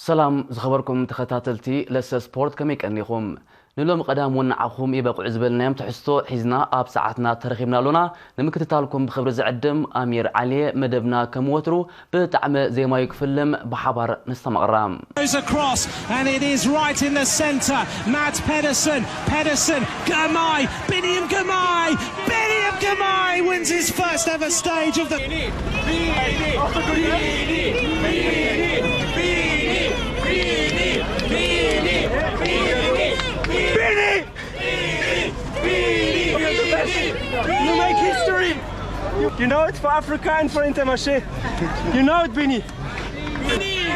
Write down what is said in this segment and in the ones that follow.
ሰላም ዝኸበርኩም ተኸታተልቲ ለሰ ስፖርት፣ ከመይ ቀኒኹም? ንሎም ቀዳም እውን ንዓኹም ይበቕዑ ዝበልናዮም ትሕዝቶ ሒዝና ኣብ ሰዓትና ተረኺብና ኣሎና። ንምክትታልኩም ብኽብሪ ዝዕድም ኣሚር ዓሊየ። መደብና ከም ወትሩ ብጣዕሚ ዜማዩ ክፍልም ብሓባር ነስተማቕራ። Goes across, and it is right in the centre. Mads Pedersen, Pedersen, Girmay, Biniam Girmay, Biniam Girmay wins his first ever stage of the. You make history. You know it for Africa and for Intermarché. You know it, Bini.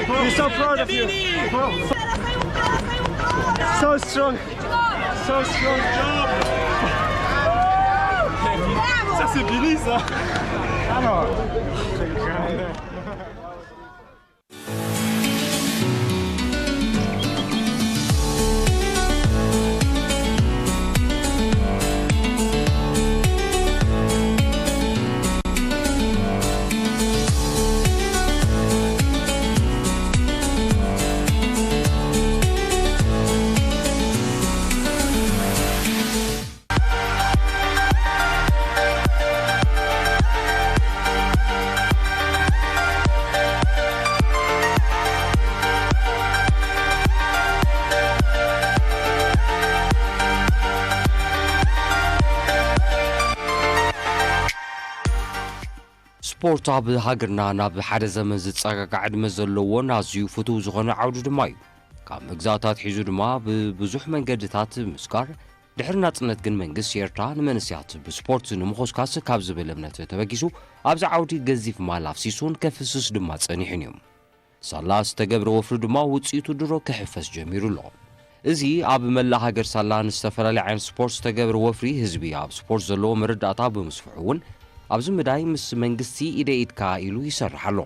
We're so proud of you. So strong. So strong. Ça, c'est Bini, ça. Alors. ስፖርት ኣብ ሃገርና ናብ ሓደ ዘመን ዝጸጋጋዕ ዕድመ ዘለዎን ኣዝዩ ፍቱው ዝኾነ ዓውዲ ድማ እዩ። ካብ ምግዛእቲ ኣትሒዙ ድማ ብብዙሕ መንገድታት ምስጋር፣ ድሕሪ ናጽነት ግን መንግስቲ ኤርትራ ንመንእሰያት ብስፖርት ንምኹስካስ ካብ ዝብል እምነት ተበጊሱ ኣብዚ ዓውዲ ገዚፍ ማል ኣፍሲሱን ከፍስስ ድማ ጸኒሑን እዩ። ሳላ ዝተገብረ ወፍሪ ድማ ውጽኢቱ ድሮ ክሕፈስ ጀሚሩ ኣሎ። እዚ ኣብ መላእ ሃገር ሳላ ንዝተፈላለየ ዓይነት ስፖርት ዝተገብረ ወፍሪ ህዝቢ ኣብ ስፖርት ዘለዎ መረዳእታ ብምስፍሑ እውን ኣብዚ ምዳይ ምስ መንግስቲ ኢደ ኢድካ ኢሉ ይሰርሕ ኣሎ።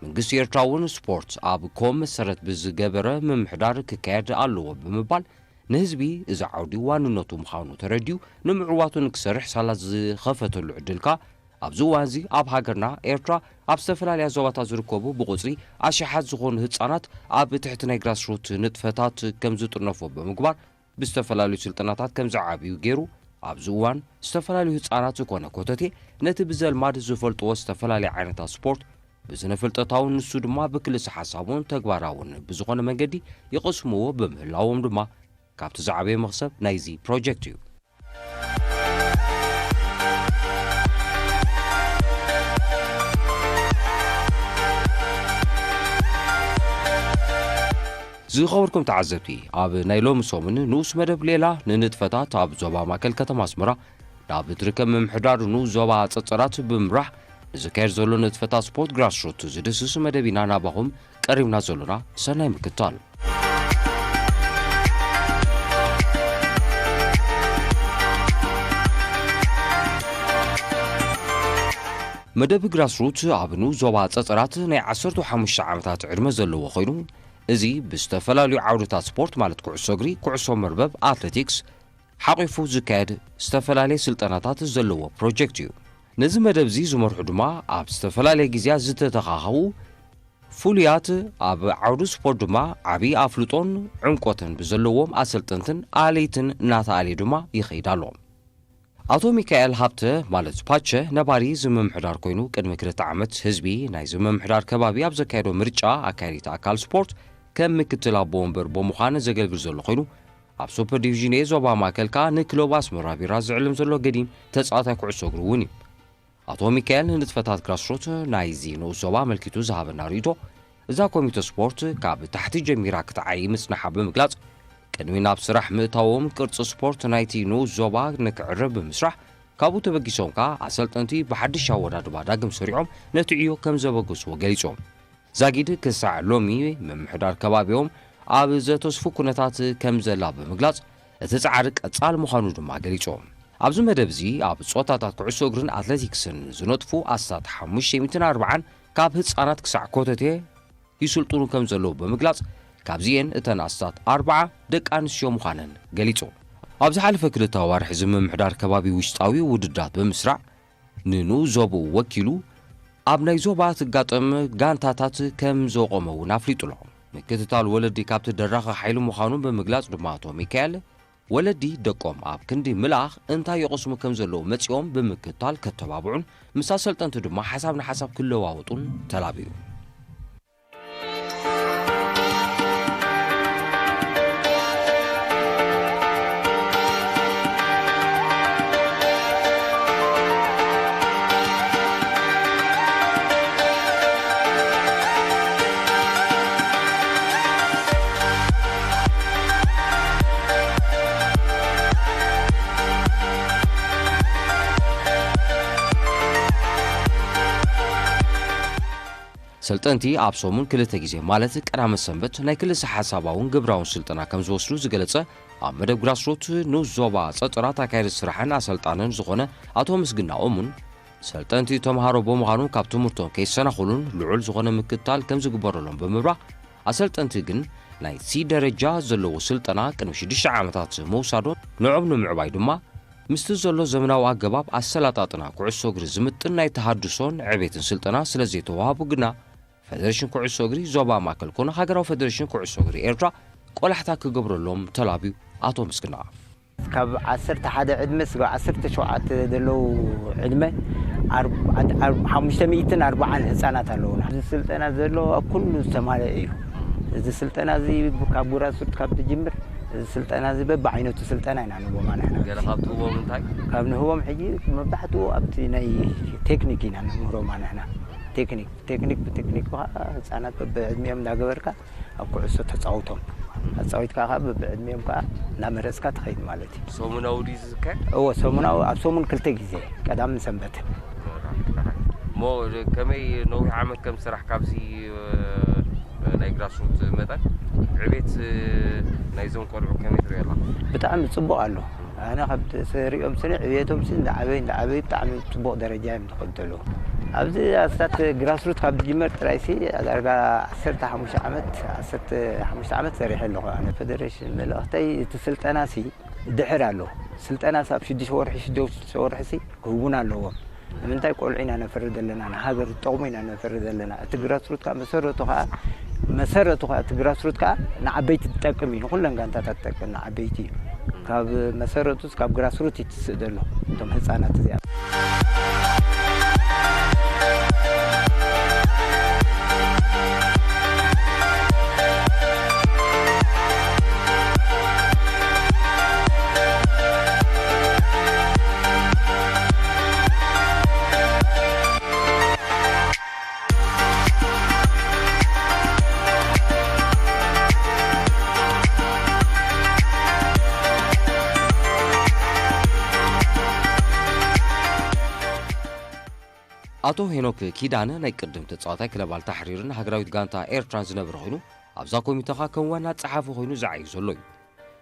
መንግስቲ ኤርትራ እውን ስፖርት ኣብ ኮም መሰረት ብዝገበረ ምምሕዳር ክካየድ ኣለዎ ብምባል ንህዝቢ እዚ ዓውዲ ዋንነቱ ምዃኑ ተረዲኡ ንምዕዋቱ ንክሰርሕ ሳላ ዝኸፈተሉ ዕድል ከኣ ኣብዚ እዋን እዚ ኣብ ሃገርና ኤርትራ ኣብ ዝተፈላለያ ዞባታት ዝርከቡ ብቑጽሪ ኣሽሓት ዝኾኑ ህጻናት ኣብ ትሕቲ ናይ ግራስሩት ንጥፈታት ከም ዝጥርነፉ ብምግባር ብዝተፈላለዩ ስልጠናታት ከም ዝዓብዩ ገይሩ ኣብዚ እዋን ዝተፈላለዩ ህጻናት ዝኾነ ኮተቴ ነቲ ብዘልማድ ዝፈልጥዎ ዝተፈላለየ ዓይነታት ስፖርት ብስነ ፍልጠታውን ንሱ ድማ ብክልሲ ሓሳቡን ተግባራውን ብዝኾነ መንገዲ ይቕስምዎ ብምህላዎም ድማ ካብቲ ዝዓበየ መኽሰብ ናይዚ ፕሮጀክት እዩ። ዝኸበርኩም ተዓዘብቲ፣ ኣብ ናይ ሎሚ ሰሙን ንኡስ መደብ ሌላ ንንጥፈታት ኣብ ዞባ ማእከል ከተማ ኣስመራ ናብ እትርከብ ምምሕዳር ንኡስ ዞባ ጸጸራት ብምምራሕ ንዝካየድ ዘሎ ንጥፈታት ስፖርት ግራስሩት ዝድስስ መደብ ኢና ናባኹም ቀሪብና ዘሎና። ሰናይ ምክትታል። መደብ ግራስሩት ኣብ ንኡስ ዞባ ጸጸራት ናይ ዓሰርተ ሓሙሽተ ዓመታት ዕድመ ዘለዎ ኮይኑ፣ እዚ ብዝተፈላለዩ ዓውድታት ስፖርት ማለት ኩዕሶ እግሪ፣ ኩዕሶ መርበብ፣ ኣትሌቲክስ ሓቒፉ ዝካየድ ዝተፈላለየ ስልጠናታት ዘለዎ ፕሮጀክት እዩ። ነዚ መደብ እዚ ዝመርሑ ድማ ኣብ ዝተፈላለየ ግዜያት ዝተተኻኸቡ ፍሉያት ኣብ ዓውዲ ስፖርት ድማ ዓብዪ ኣፍልጦን ዕምቆትን ብዘለዎም ኣሰልጠንትን ኣለይትን እናተኣለየ ድማ ይኸይድ ኣሎ። ኣቶ ሚካኤል ሃብተ ማለት ፓቸ ነባሪ እዚ ምምሕዳር ኮይኑ ቅድሚ ክልተ ዓመት ህዝቢ ናይዚ ምምሕዳር ከባቢ ኣብ ዘካየዶ ምርጫ ኣካየዲት ኣካል ስፖርት ከም ምክትል ኣቦ ወንበር ብምዃን ዘገልግል ዘሎ ኮይኑ ኣብ ሱፐር ዲቪዥን ኤ ዞባ ማእከል ከኣ ንክለብ ኣስመራ ቢራ ዝዕልም ዘሎ ገዲም ተጻዋታይ ኩዕሶ እግሪ እውን እዩ። ኣቶ ሚካኤል ንንጥፈታት ግራስሩት ናይዚ ንኡስ ዞባ ኣመልኪቱ ዝሃበና ርእይቶ፣ እዛ ኮሚተ ስፖርት ካብ ታሕቲ ጀሚራ ክትዓዪ ምጽንሓ ብምግላጽ፣ ቅድሚ ናብ ስራሕ ምእታዎም ቅርጺ ስፖርት ናይቲ ንኡስ ዞባ ንክዕርብ ብምስራሕ፣ ካብኡ ተበጊሶም ከኣ ኣሰልጠንቲ ብሓድሽ ኣወዳድባ ዳግም ሰሪዖም ነቲ ዕዮ ከም ዘበገስዎ ገሊጾም። ዛጊድ ክሳዕ ሎሚ ምምሕዳር ከባቢኦም ኣብ ዘተስፉ ኩነታት ከም ዘላ ብምግላጽ፣ እቲ ጻዕሪ ቀጻል ምዃኑ ድማ ገሊጾም። ኣብዚ መደብ እዚ ኣብ ጾታታት ኩዕሶ እግርን ኣትሌቲክስን ዝነጥፉ ኣስታት ሓሙሽተ ሚእትን ኣርባዓን ካብ ህጻናት ክሳዕ ኮተቴ ይስልጥኑ ከም ዘለዉ ብምግላጽ፣ ካብዚኤን እተን ኣስታት ኣርባዓ ደቂ ኣንስትዮ ምዃነን ገሊጹ። ኣብ ዝሓለፈ ክልተ ኣዋርሕ እዚ ምምሕዳር ከባቢ ውሽጣዊ ውድድራት ብምስራዕ፣ ንንኡስ ዞባኡ ወኪሉ ኣብ ናይ ዞባ ትጋጠም ጋንታታት ከም ዘቖመ እውን ኣፍሊጡ ኣሎ። ምክትታል ወለዲ ካብቲ ደራኺ ሓይሊ ምዃኑ ብምግላጽ ድማ፣ ኣቶ ሚካኤል፣ ወለዲ ደቆም ኣብ ክንዲ ምልኣኽ እንታይ ይቐስሙ ከም ዘለዉ መጺኦም ብምክትታል ከተባብዑን ምስ ኣሰልጠንቲ ድማ ሓሳብ ንሓሳብ ክለዋወጡን ተላብዩ። ሰልጠንቲ ኣብ ሰሙን ክልተ ግዜ፣ ማለት ቀዳመ ሰንበት፣ ናይ ክልሰ ሓሳባውን ግብራውን ስልጠና ከም ዝወስዱ ዝገለጸ ኣብ መደብ ግራስሮት ንኡስ ዞባ ጸጥራት ኣካየዲ ስራሕን ኣሰልጣንን ዝኾነ ኣቶ ምስግና ኦሙን፣ ሰልጠንቲ ተምሃሮ ብምዃኑ ካብ ትምህርቶም ከይሰናኹሉን ልዑል ዝኾነ ምክትታል ከም ዝግበረሎም ብምብራህ፣ ኣሰልጠንቲ ግን ናይዚ ደረጃ ዘለዎ ስልጠና ቅድሚ ሽዱሽተ ዓመታት ምውሳዶን ንዕኦም ንምዕባይ ድማ ምስቲ ዘሎ ዘመናዊ ኣገባብ ኣሰላጣጥና ኩዕሶ እግሪ ዝምጥን ናይ ተሃድሶን ዕቤትን ስልጠና ስለ ዘይተዋህቡ ግና፣ ፈደሬሽን ኩዕሶ እግሪ ዞባ ማእከል ኮነ ሃገራዊ ፈደሬሽን ኩዕሶ እግሪ ኤርትራ ቆላሕታ ክገብረሎም ተላብዩ ኣቶ ምስግና። ካብ ዓሰርተ ሓደ ዕድመ ስጋብ ዓሰርተ ሸውዓተ ዘለዉ ዕድመ፣ ኣር-፣ ኣድ-፣ ኣር-፣ ሓሙሽተ ሚእትን ኣርባዓን ህጻናት ኣለዉና። እዚ ስልጠና ዘሎ ኣብ ኩሉ ዝተማልአ እዩ። እዚ ስልጠና እዚ ካብ ጉራስሩት ካብ ትጅምር፣ እዚ ስልጠና እዚ በብዓይነቱ ስልጠና ኢና ንህቦም ኣንሕና። ገለ ካብ ትህቦም እንታይ? ካብ ንህቦም ሕጂ መብዛሕትኡ ኣብቲ ናይ ቴክኒክ ኢና ንምህሮም ኣንሕና። ቴክኒክ፣ ቴክኒክ ብቴክኒክ ከኣ ህጻናት በብዕድሚኦም እንዳገበርካ ኣብ ኩዕሶ ተጻውቶም። ኣጻዊትካ ከኣ በብዕድሚኦም ከኣ እናመረጽካ ትኸይድ ማለት እዩ። ሰሙናዊ ድዩ ዝዝከር? እወ፣ ሰሙናዊ፣ ኣብ ሰሙን ክልተ ግዜ፣ ቀዳምን ሰንበትን። እሞ ከመይ ነዊሕ ዓመት ከም ዝሰራሕ ካብዚ፣ እ፣ ናይ ግራስሩት መጠን ዕቤት፣ እ፣ ናይዞም ቆልዑ ከመይ ትሪኦ ኣለኻ? ብጣዕሚ ጽቡቕ ኣሎ። ኣነ ካብ ዝሪኦም ስኒ ዕብየቶም ስኒ እንዳዓበዩ፣ እንዳዓበዩ ብጣዕሚ ጽቡቕ ደረጃ እዮም ዝኸዱ ዘለዉ። ኣብዚ ኣስታት ግራስሩት ካብ ዝጅመር ጥራይ ሲ ዳርጋ ዓሰርተ ሓሙሽተ ዓመት፣ ዓሰርተ ሓሙሽተ ዓመት ሰሪሐ ኣለኹ። ኣነ ፈደሬሽን መልእኽተይ እቲ ስልጠና ሲ ድሕር ኣሎ። ስልጠና ሲ ኣብ ሽዱሽተ ወርሒ፣ ሽዱሽተ ወርሒ ሲ ክህቡና ኣለዎም። ንምንታይ ቆልዑ ኢና ነፍሪ ዘለና፣ ንሃገር ዝጠቕሙ ኢና ነፍሪ ዘለና። እቲ ግራስሩት ከኣ መሰረቱ ከኣ፣ መሰረቱ ከኣ እቲ ግራስሩት ከኣ ንዓበይቲ ዝጠቅም እዩ፣ ንኹለን ጋንታታት ዝጠቅም ንዓበይቲ እዩ። ካብ መሰረቱስ ካብ ግራስሩት ይትስእ ዘሎ፣ እቶም ህጻናት እዚኣ። ኣቶ ሄኖክ ኪዳነ ናይ ቅድም ተጻዋታይ ክለብ ኣልታሕሪርን ሃገራዊት ጋንታ ኤርትራን ዝነበረ ኮይኑ፣ ኣብዛ ኮሚተ ኸኣ ከም ዋና ጸሓፊ ኮይኑ ዝዓዩ ዘሎ እዩ።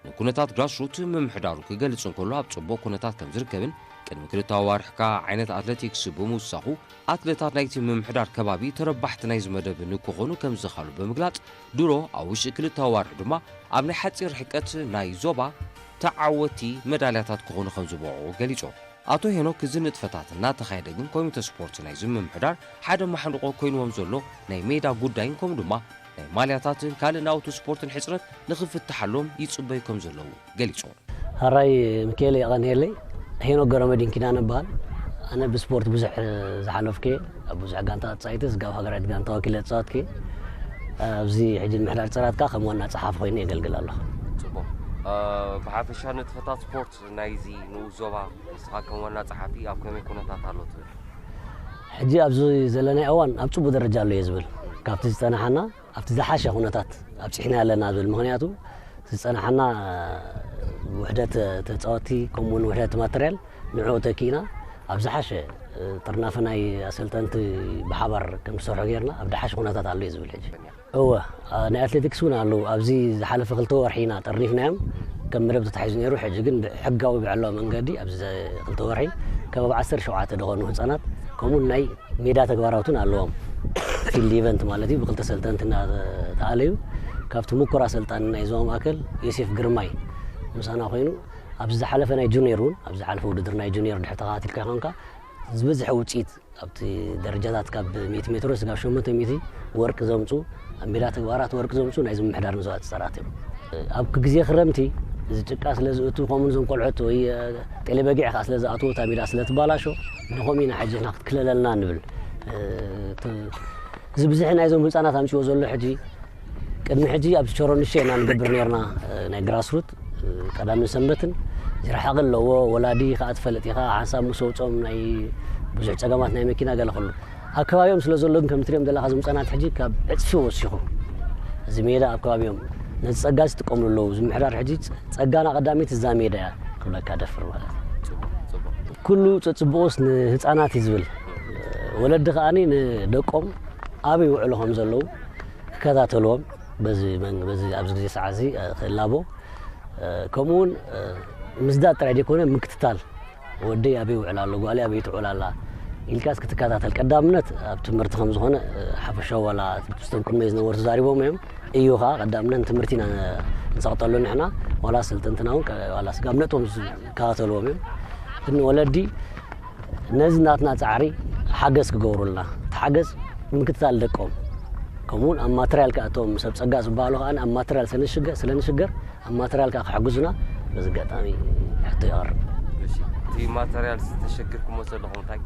ንኩነታት ግራስሩት ምምሕዳሩ ክገልጽ እንከሎ፣ ኣብ ጽቡቕ ኩነታት ከም ዝርከብን ቅድሚ ክልተ ኣዋርሕ ከኣ ዓይነት ኣትሌቲክስ ብምውሳኹ፣ ኣትሌታት ናይቲ ምምሕዳር ከባቢ ተረባሕቲ ናይዚ መደብ ንክኾኑ ከም ዝኸኣሉ ብምግላጽ፣ ድሮ ኣብ ውሽጢ ክልተ ኣዋርሕ ድማ ኣብ ናይ ሓጺር ርሕቀት ናይ ዞባ ተዓወቲ መዳልያታት ክኾኑ ከም ዝበቕዑ ገሊጹ። ኣቶ ሄኖክ፣ እዚ ንጥፈታት እናተኻየደ ግን፣ ኮሚተ ስፖርት ናይዚ ምምሕዳር ሓደ ማሕንቆ ኮይንዎም ዘሎ ናይ ሜዳ ጉዳይን ከምኡ ድማ ናይ ማልያታትን ካልእ ናውቲ ስፖርትን ሕጽረት ንኽፍትሓሎም ይጽበዩ ከም ዘለዉ ገሊጹ። ሕራይ ሚካኤል፣ የቐንየለይ። ሄኖክ ገረመዲን ኪዳነ እበሃል። ኣነ ብስፖርት ብዙሕ ዝሓለፍኩ እየ። ኣብ ብዙሕ ጋንታ ተጻዊተ፣ ስጋብ ሃገራዊት ጋንታ ወኪለ ዝጻወትኩ እየ። ኣብዚ ሕጂ ንምሕዳር ጸራት ከኣ ከም ዋና ጸሓፊ ኮይነ የገልግል ኣለኹ። ጽቡቕ። እ፣ ብሓፈሻ ንጥፈታት ስፖርት ናይዚ ንኡስ ዞባ ንስኻ ከም ዋና ጸሓፊ ኣብ ከመይ ኩነታት ኣሎ ትብል? ሕጂ ኣብዚ ዘለናዮ እዋን ኣብ ጽቡቕ ደረጃ ኣሎ እየ ዝብል። ካብቲ ዝጸናሓና ኣብቲ ዝሓሸ ኩነታት ኣብጺሕና ኣለና ዝብል። ምኽንያቱ ዝጸናሓና ውሕደት ተጻወትቲ ከምኡ እውን ውሕደት ማተርያል ንዕኡ ተኪእና ኣብ ዝሓሸ ጥርናፈ ናይ ኣሰልጠንቲ ብሓባር ከም ዝሰርሑ ጌርና ኣብ ዝሓሸ ኩነታት ኣሎ እዩ ዝብል ሕጂ። እወ፣ ኣ፣ ናይ ኣትሌቲክስ እውን ኣለዉ። ኣብዚ ዝሓለፈ ክልተ ወርሒ ኢና ጠርኒፍናዮም። ከም መደብ ተታሒዙ ነይሩ። ሕጂ ግን ብሕጋዊ ብዕላዊ መንገዲ ኣብዚ ዘ-፣ ክልተ ወርሒ ከባቢ ዓሰርተ ሸውዓተ ዝኾኑ ህጻናት፣ ከምኡውን ናይ ሜዳ ተግባራት እውን ኣለዎም። ፊልድ ኢቨንት ማለት እዩ። ብክልተ ሰልጠንቲ እናተኣለዩ፣ ካብቲ ምኩር ኣሰልጣኒ ናይ ዞባ ማእከል ዮሴፍ ግርማይ ምሳና ኮይኑ፣ ኣብዚ ዝሓለፈ ናይ ጁኒየር እውን፣ ኣብዚ ዝሓለፈ ውድድር ናይ ጁኒየር ድሕሪ ተኸታቲልካ ይኾንካ፣ ዝበዝሐ ውፅኢት ኣብቲ ደረጃታት ካብ ሚእቲ ሜትሮ ስጋብ ሸሞንተ ሚእቲ ወርቂ ዘምፁ፣ ኣብ ሜዳ ተግባራት ወርቂ ዘምፁ ናይዚ ምምሕዳር ንዞባ ፀፀራት እዮም። ኣብ ግዜ ክረምቲ እዚ ጭቃ ስለ ዝእቱ፣ ከምኡ ንዞም ቆልዑት ወይ ጤለ በጊዕ ከዓ ስለ ዝኣትዎ እታ ሜዳ ስለ ትባላሾ፣ ንኸምኡ ኢና ሕጂ ንሕና ክትክለለልና ንብል። እቲ፣ እዚ ብዝሒ ናይዞም ህፃናት ኣምፅዎ ዘሎ ሕጂ፣ ቅድሚ ሕጂ ኣብ ቸሮ ንሸ ኢና ንገብር ነርና። ናይ ግራስሩት ቀዳምን ሰንበትን ዝረሓቐ ኣለዎ። ወላዲ ከዓ ትፈልጥ ኢኻ፣ ሓንሳብ ምስ ወፅኦም ናይ ብዙሕ ፀገማት ናይ መኪና ገለ ከሎ ኣብ ከባቢኦም ስለ ዘሎ ግን ከም ትሪኦም ዘለኻ እዞም ህፃናት ሕጂ ካብ ዕፅፊ ወሲኹ እዚ ሜዳ ኣብ ከባቢኦም ነዚ ፀጋ ዝጥቀምሉ ኣለዉ። እዚ ምሕዳር ሕጂ ፀጋና ቀዳሚት እዛ ሜዳ እያ ክብለካ ደፍር ማለት እዩ። ኩሉ ፅቡቕስ ንህፃናት እዩ ዝብል። ወለዲ ከዓኒ ንደቆም ኣበይ ይውዕሉ ከም ዘለዉ ክከታተልዎም በዚ መን-፣ በዚ ኣብዚ ግዜ ሰዓት እዚ ክእላቦ፣ ከምኡ እውን ምስዳድ ጥራይ ዘይኮነ ምክትታል፣ ወደይ ኣበይ ይውዕል ኣሎ፣ ጓለይ ኣበይ ትውዕል ኣላ ኢልካስ ክትከታተል ቀዳምነት ኣብ ትምህርቲ ከም ዝኾነ ሓፈሻዊ ዋላ ምስቶም ቅድመይ ዝነበሩ ተዛሪቦም እዮም። እዩ ኸዓ ቀዳምነት ትምህርቲ ኢና ንሰቕጠሉ ንሕና፣ ዋላ ስልጥንትና እውን ቀ-፣ ዋላ ስጋብ ነቶም ዝከታተልዎም እዮም። ግን ወለዲ ነዚ ናትና ጻዕሪ ሓገዝ ክገብሩልና፣ እቲ ሓገዝ ምክትታል ደቆም፣ ከምኡውን ኣብ ማተርያል ከኣ እቶም ሰብ ጸጋ ዝበሃሉ ከኣ ኣብ ማተርያል ስለ ንሽገ-፣ ስለ ንሽገር ኣብ ማተርያል ከኣ ክሕግዙና በዚ ኣጋጣሚ ሕቶ የቕርብ። እሺ፣ እቲ ማተርያል ዝተሸግርኩሞ ዘለኹም እንታይ?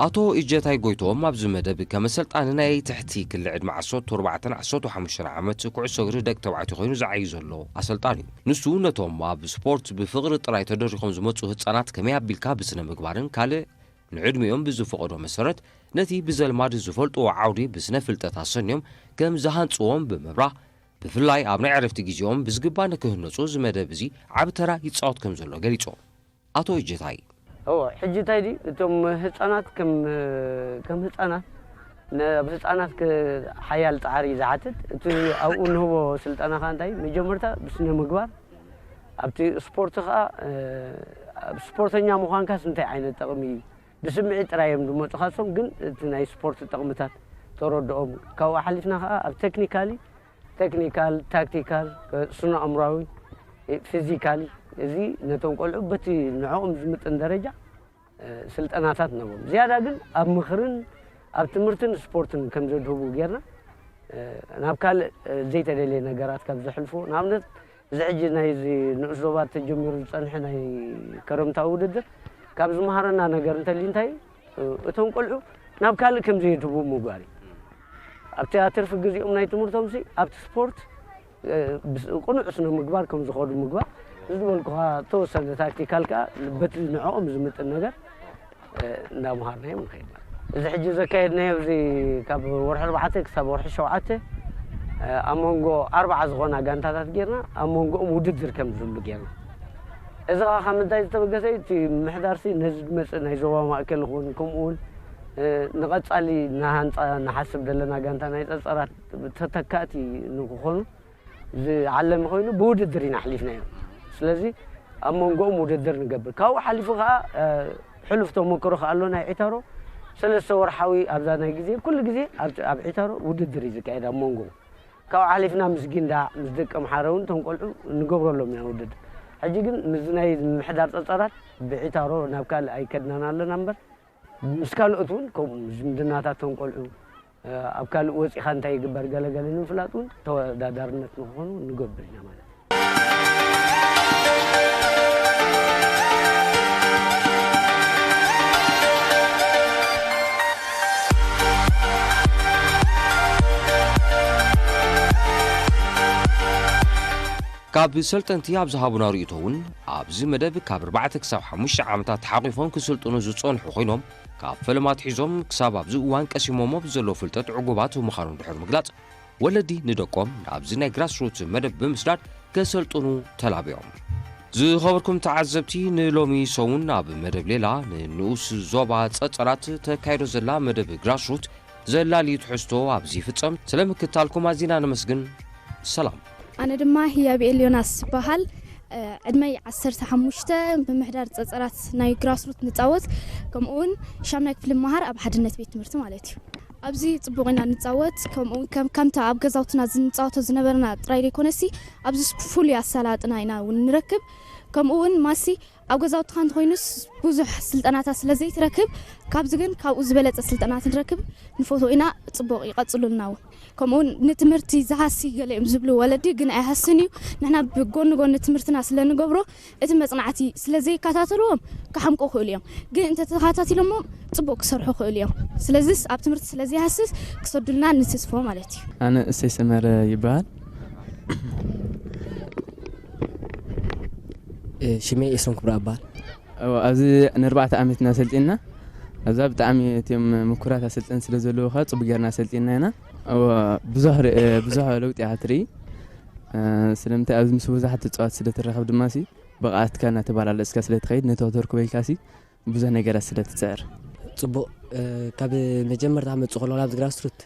ኣቶ እጀታይ ጎይቶም ኣብዚ መደብ ከም ኣሰልጣኒ ናይ ትሕቲ ክሊ ዕድመ ዓሰርተ ኣርባዕተን ዓሰርተ ሓሙሽተን ዓመት ኩዕሶ እግሪ ደቂ ተባዕትዮ ኮይኑ ዝዓዩ ዘሎ ኣሰልጣኒ እዩ። ንሱ ነቶም ኣብ ስፖርት ብፍቕሪ ጥራይ ተደሪኾም ዝመጹ ህጻናት ከመይ ኣቢልካ ብስነ ምግባርን ካልእ ንዕድሚኦም ብዝፈቐዶ መሰረት ነቲ ብዘልማድ ዝፈልጥዎ ዓውዲ ብስነ ፍልጠት ኣሰንዮም ከም ዝሃንጽዎም ብምብራህ፣ ብፍላይ ኣብ ናይ ዕረፍቲ ግዜኦም ብዝግባእ ንክህነጹ እዚ መደብ እዚ ዓቢ ተራ ይጻወት ከም ዘሎ ገሊጾም። ኣቶ እጀታይ። እዎ፣ ሕጂ እንታይ ድዩ፣ እቶም ህጻናት ከም፣ ከም ህጻናት፣ ን-፣ ኣብ ህጻናት ክ-፣ ሓያል ጻዕሪ እዩ ዝሓትት። እቲ ኣብኡ እንህቦ ስልጠና ከኣ እንታይ፣ መጀመርታ ብስነ ምግባር፣ ኣብቲ ስፖርት ከኣ፣ እ፣ ኣብ ስፖርተኛ ምዃንካስ እንታይ ዓይነት ጠቕሚ እዩ? ብስምዒት ጥራይ እዮም ዝመጹ ካሶም፣ ግን እቲ ናይ ስፖርት ጠቕምታት ተረድኦም። ካብኡ ሓሊፍና ከኣ ኣብ ቴክኒካሊ፣ ቴክኒካል፣ ታክቲካል፣ ስነ ኣእምራዊ፣ ፊዚካሊ፣ እዚ ነቶም ቆልዑ በቲ ንዕኦም ዝምጥን ደረጃ፣ እ፣ ስልጠናታት ነቦም። ዝያዳ ግን ኣብ ምኽርን ኣብ ትምህርትን ስፖርትን ከም ዘድህቡ ጌርና፣ እ፣ ናብ ካልእ፣ እ፣ ዘይተደልየ ነገራት ካብ ዘሕልፉ፣ ንኣብነት፣ እዚ ሕጂ ናይዚ ንኡስ ዞባ ተጀሚሩ ዝጸንሐ ናይ ከረምታዊ ውድድር ካብ ዝመሃረና ነገር እንተልዩ እንታይ እዩ? እቶም ቆልዑ ናብ ካልእ ከም ዘይድህቡ ምግባር እዩ። ኣብቲ ትርፊ ግዜኦም ናይ ትምህርቶምሲ ኣብቲ ስፖርት፣ እ፣ ብስ-፣ ቅኑዕ ስነ ምግባር ከም ዝኸዱ ምግባር፣ እዚ ዝበልኩኻ ተወሰነ ታክቲካል ከኣ በቲ ንዕኦም ዝምጥን ነገር፣ እ፣ እንዳምሃርናዮም ንኸይድ ማለት እዩ። እዚ ሕጂ ዘካየድናዮ እዚ ካብ ወርሒ ኣርባዕተ ክሳብ ወርሒ ሸውዓተ፣ እ፣ ኣብ መንጎ ኣርባዓ ዝኾና ጋንታታት ጌርና ኣብ መንጎኦም ውድድር ከም ዝህሉ ጌርና። እዚ ኸዓ ካብ ምንታይ ዝተበገሰ እዩ? እቲ ምምሕዳርሲ ነዚ ዝመጽእ ናይ ዞባ ማእከል ይኹን፣ ከምኡ እውን፣ እ፣ ንቐጻሊ ንሃንጻ ንሓስብ ዘለና ጋንታ ናይ ጸጸራት ተተካእቲ ንክኾኑ ዝዓለመ ኮይኑ ብውድድር ኢና ኣሕሊፍናዮ። ስለዚ ኣብ መንጎኦም ውድድር ንገብር። ካብኡ ሓሊፉ ኸዓ፣ እ፣ ሕሉፍ ተመክሮ ኸዓ ኣሎ ናይ ዒታሮ። ሰለስተ ወርሓዊ ኣብዛ ናይ ግዜ፣ ኩሉ ግዜ ኣብ፣ ኣብ ዒታሮ ውድድር እዩ ዝካየድ ኣብ መንጎ። ካብኡ ሓሊፍና ምስ ጊንዳዕ፣ ምስ ደቂ ኣምሓረ እውን እቶም ቆልዑ ንገብረሎም ኢና ውድድር። ሕጂ ግን ምስዚ ናይ ምምሕዳር ጸጸራት ብዒታሮ ናብ ካልእ ኣይከድናን ኣለና እምበር፣ ምስ ካልኦት እውን ከምኡ ዝምድናታት እቶም ቆልዑ፣ እ፣ ኣብ ካልእ ወጺኻ እንታይ ይግበር ገለ ገለ ንምፍላጥ እውን ተወዳዳርነት ንክኾኑ ንገብር ኢና ማለት እዩ። ካብ ሰልጠንቲ ኣብ ዝሃቡና ርእይቶ እውን፣ ኣብዚ መደብ ካብ ኣርባዕተ ክሳብ ሓሙሽተ ዓመታት ተሓቒፎም ክስልጥኑ ዝጸንሑ ኮይኖም፣ ካብ ፈለማ ኣትሒዞም ክሳብ ኣብዚ እዋን ቀሲሞሞ ብዘለዉ ፍልጠት ዕጉባት ምዃኖም ድሕሪ ምግላጽ፣ ወለዲ ንደቆም ናብዚ ናይ ግራስሩት መደብ ብምስዳድ ከሰልጥኑ ተላብዮም። ዝኸበርኩም ተዓዘብቲ፣ ንሎሚ ሰሙን ኣብ መደብ ሌላ ንንኡስ ዞባ ጸጸራት ተካይዶ ዘላ መደብ ግራስሩት ዘላሊ ትሕዝቶ ኣብዚ ይፍጸም። ስለ ምክታልኩም ኣዚና ነመስግን። ሰላም። ኣነ ድማ ህያብኤል ዮናስ ይበሃል። እ፣ ዕድመይ ዓሰርተ ሓሙሽተ፣ ምምሕዳር ጸጸራት ናይ ግራስሩት ንጻወት፣ ከምኡውን ሻምናይ ክፍሊ መሃር ኣብ ሓድነት ቤት ትምህርቲ ማለት እዩ። ኣብዚ ጽቡቕ ኢና ንጻወት። ከምኡ እውን ከም-፣ ከምታ ኣብ ገዛውትና ዝንጻወቶ ዝነበርና ጥራይ ዘይኮነሲ፣ ኣብዚ ፍሉይ ኣሰላጥና ኢና እውን ንረክብ። ከምኡ እውን ማሲ ኣብ ገዛውትኻ እንተኾይኑስ ብዙሕ ስልጠናታት ስለ ዘይትረክብ፣ ካብዚ ግን ካብኡ ዝበለጸ ስልጠና ትንረክብ ንፈትዎ ኢና። ጽቡቕ ይቐጽሉልና እውን። ከምኡ እውን ንትምህርቲ ዝሃሲ ገለ እዮም ዝብሉ ወለዲ፣ ግን ኣይሃስን እዩ። ንሕና ብጎኒ ጎኒ ትምህርትና ስለ ንገብሮ፣ እቲ መጽናዕቲ ስለ ዘይከታተልዎም ክሓምቁ ይኽእሉ እዮም። ግን እንተተኸታቲሎሞ ጽቡቕ ክሰርሑ ይኽእሉ እዮም። ስለዚስ ኣብ ትምህርቲ ስለ ዘይሃስስ ክሰዱልና ንትስፎ ማለት እዩ። ኣነ እሰይ ሰመረ ይበሃል። ሽመይ ኤሶን ክብራ እበሃል። ኣብዚ ንኣርባዕተ ዓመትና ሰልጢና። ኣብዛ ብጣዕሚ እትም ምኩራት ኣሰልጠን ስለ ዘለዉ ከዓ ፅቡቅ ገርና ሰልጢና ኢና። ብዙሕ ለውጢ ኢካ ትርኢ። ስለምንታይ ኣብዚ ምስ ብዙሓት ተፃዋት ስለ ትራኸብ ድማ ሲ ብቕዓትካ እናተባላለፅካ ስለ ትኸይድ ነተወተርኩ በልካ ሲ ብዙሕ ነገራት ስለ ትፅዕር። ፅቡቅ። ካብ መጀመርታ መፅእ ከሎ ናብዚ ግራስሩት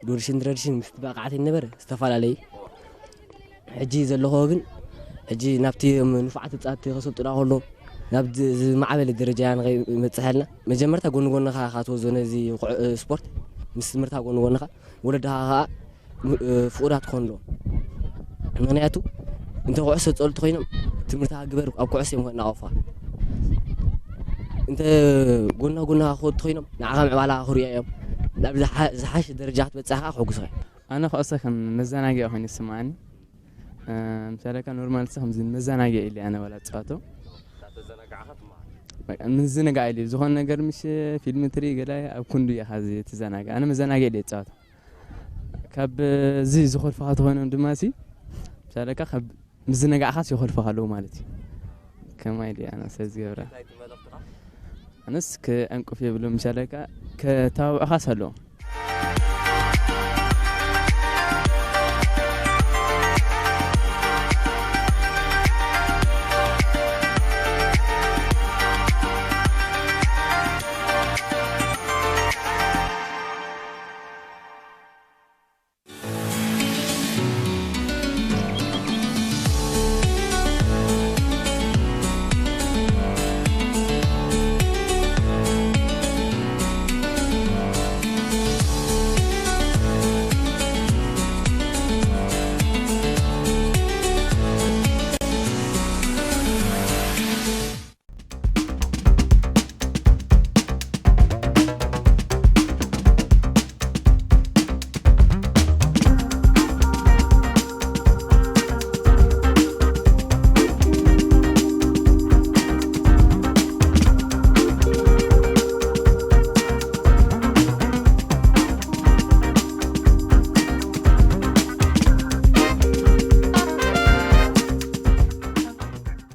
ዶርሽን ድረድሽን ምስ ብቕዓት ይነበረ ዝተፈላለየ። ሕጂ ዘለኹ ግን ሕጂ ናብቲ ንፉዓት ተፃወትቲ ከሰልጥና ከሎ ናብ ዝማዕበለ ደረጃ ንኸይመፅሐልና መጀመርታ ጎኒ ጎንኻ ካትወዞ ነዚ ስፖርት ምስ ትምህርታ ጎኒ ጎንኻ ወለድኻ ከዓ ፍቑዳት ክኾኑ ኣለዎም። ምክንያቱ እንተ ኩዕሶ ዝፀልቱ ኮይኖም ትምህርትኻ ግበር ኣብ ኩዕሶ እዮም ከናቐፉኻ። እንተ ጎና ጎና ክወዱ ኮይኖም ንዓኻ ምዕባላ ክርእዩ እዮም። ናብ ዝሓ- ዝሓሸ ደረጃ ክትበፅሕ ከዓ ክሕጉስኻ እዮም። ኣነ ኩዕሶ ከም መዘናግዒ ኮይኑ ይስምዓኒ። ምሳሌ ካ ኖርማል ሲ ከምዚ መዘናግዒ ኢለ ኣነ ዋላ ዝፃወቶ በቃ ምዝንጋዕ ኢለ ዝኾነ ነገር ምሽ ፊልም ትርኢ ገላይ ኣብ ክንዱ ኢኻ እዚ ትዘናግዕ። ኣነ መዘናግዒ ኢለ ዝፃወቶ ካብ እዚ ዝኾልፍኻ ተኾይኖም ድማ ሲ ምሳሌ ካ ካብ ምዝንጋዕኻስ ይኾልፍኻ ኣለዉ ማለት እዩ። ከማይ ድየ ኣነ ሰብ ዝገብራ ኣነስ ከዕንቅፍ የብሎም ምሻለካ ከተባብዕኻስ ኣለዎም።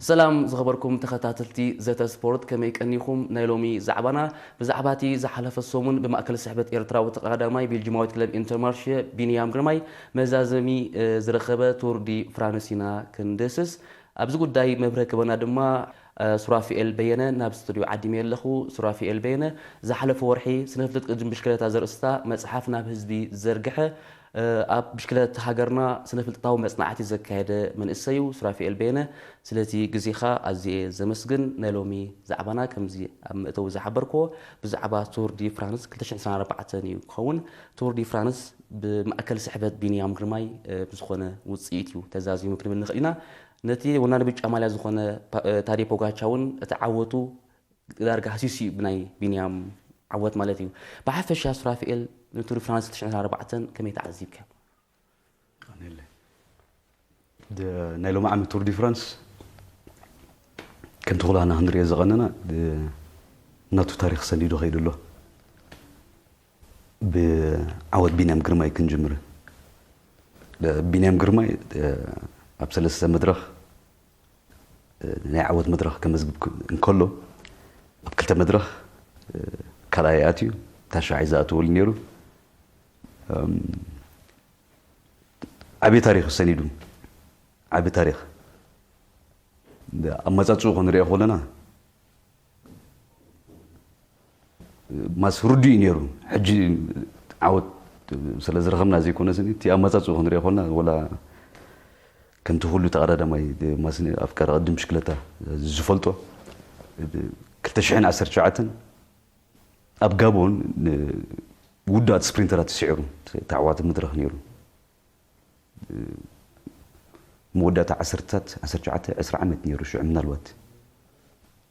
ሰላም ዝኸበርኩም ተኸታተልቲ ዘተ ስፖርት፣ ከመይ ቀኒኹም? ናይ ሎሚ ዛዕባና ብዛዕባ እቲ ዝሓለፈ ሰሙን ብማእከል ስሕበት ኤርትራዊ ተቐዳዳማይ ቤልጂማዊት ክለብ ኢንተርማርሸ ቢንያም ግርማይ መዛዘሚ ዝረኸበ ቱር ዲ ፍራንስ ኢና ክንድህስስ። ኣብዚ ጉዳይ መብርሂ ክበና ድማ ሱራፊኤል በየነ ናብ ስቱድዮ ዓዲመ ኣለኹ። ሱራፊኤል በየነ ዝሓለፈ ወርሒ ስነ ፍልጥ ቅድድም ብሽክለታ ዘርእስታ መጽሓፍ ናብ ህዝቢ ዘርግሐ ኣብ ብሽክለታ ሃገርና ስነ ፍልጠታዊ መጽናዕቲ ዘካየደ መንእሰይ እዩ ሱራፊኤል በየነ። ስለዚ ግዜኻ ኣዝየ ዘመስግን። ናይ ሎሚ ዛዕባና ከምዚ ኣብ መእተዊ ዝሓበርክዎ ብዛዕባ ቱር ዲ ፍራንስ ክልተ ሽሕን ዕስራን ኣርባዕተን እዩ ክኸውን። ቱር ዲ ፍራንስ ብማእከል ስሕበት ቢንያም ግርማይ ብዝኾነ ውጽኢት እዩ ተዛዚሙ ክንብል ንኽእል ኢና። ነቲ ወናኒ ብጫ ማልያ ዝኾነ ታዴ ፖጋቻ እውን እቲ ዓወቱ ዳርጋ ሃሲሱ እዩ ብናይ ቢንያም ዓወት ማለት እዩ። ብሓፈሻ ሱራፊኤል ንቱር ዲ ፍራንስ ክልተ ሽሕን ዕስራን ኣርባዕተን ከመይ ተዓዚብካ? ናይ ሎሚ ዓመት ቱር ዲ ፍራንስ ከምቲ ኩላና ክንሪኦ ዝቐነና ናቱ ታሪክ ሰኒዱ ከይዱ ኣሎ። ብዓወት ቢንያም ግርማይ ክንጅምር። ቢንያም ግርማይ ኣብ ሰለስተ መድረኽ ናይ ዓወት መድረኽ ከመዝግብ እንከሎ ኣብ ክልተ መድረኽ ካልኣይ ኣትዩ ታሽዓይ ዝኣተወሉ ነይሩ። ዓብዪ ታሪኽ ሰኒዱ ዓብዪ ታሪኽ ኣመፃፅኡ ክንሪኦ ከለና ማስ ርዱእ እዩ ነይሩ። ሕጂ ዓወት ስለ ዝረኸብና ዘይኮነስ እቲ ኣመፃፅኡ ክንሪኦ ከለና ወላ ከምቲ ኩሉ ተቐዳዳማይ ማስ ኣፍቃሪ ቅድም ብሽክለታ ዝፈልጦ ክልተ ሽሕን ዓሰርተ ትሽዓተን ኣብ ጋቦን ውዳት ስፕሪንተራት ስዒሩ ተዓዋቲ መድረኽ ነይሩ። መወዳእታ ዓሰርታት ዓሰርተ ትሽዓተ ዕስራ ዓመት ነይሩ ሽዑ ምናልባት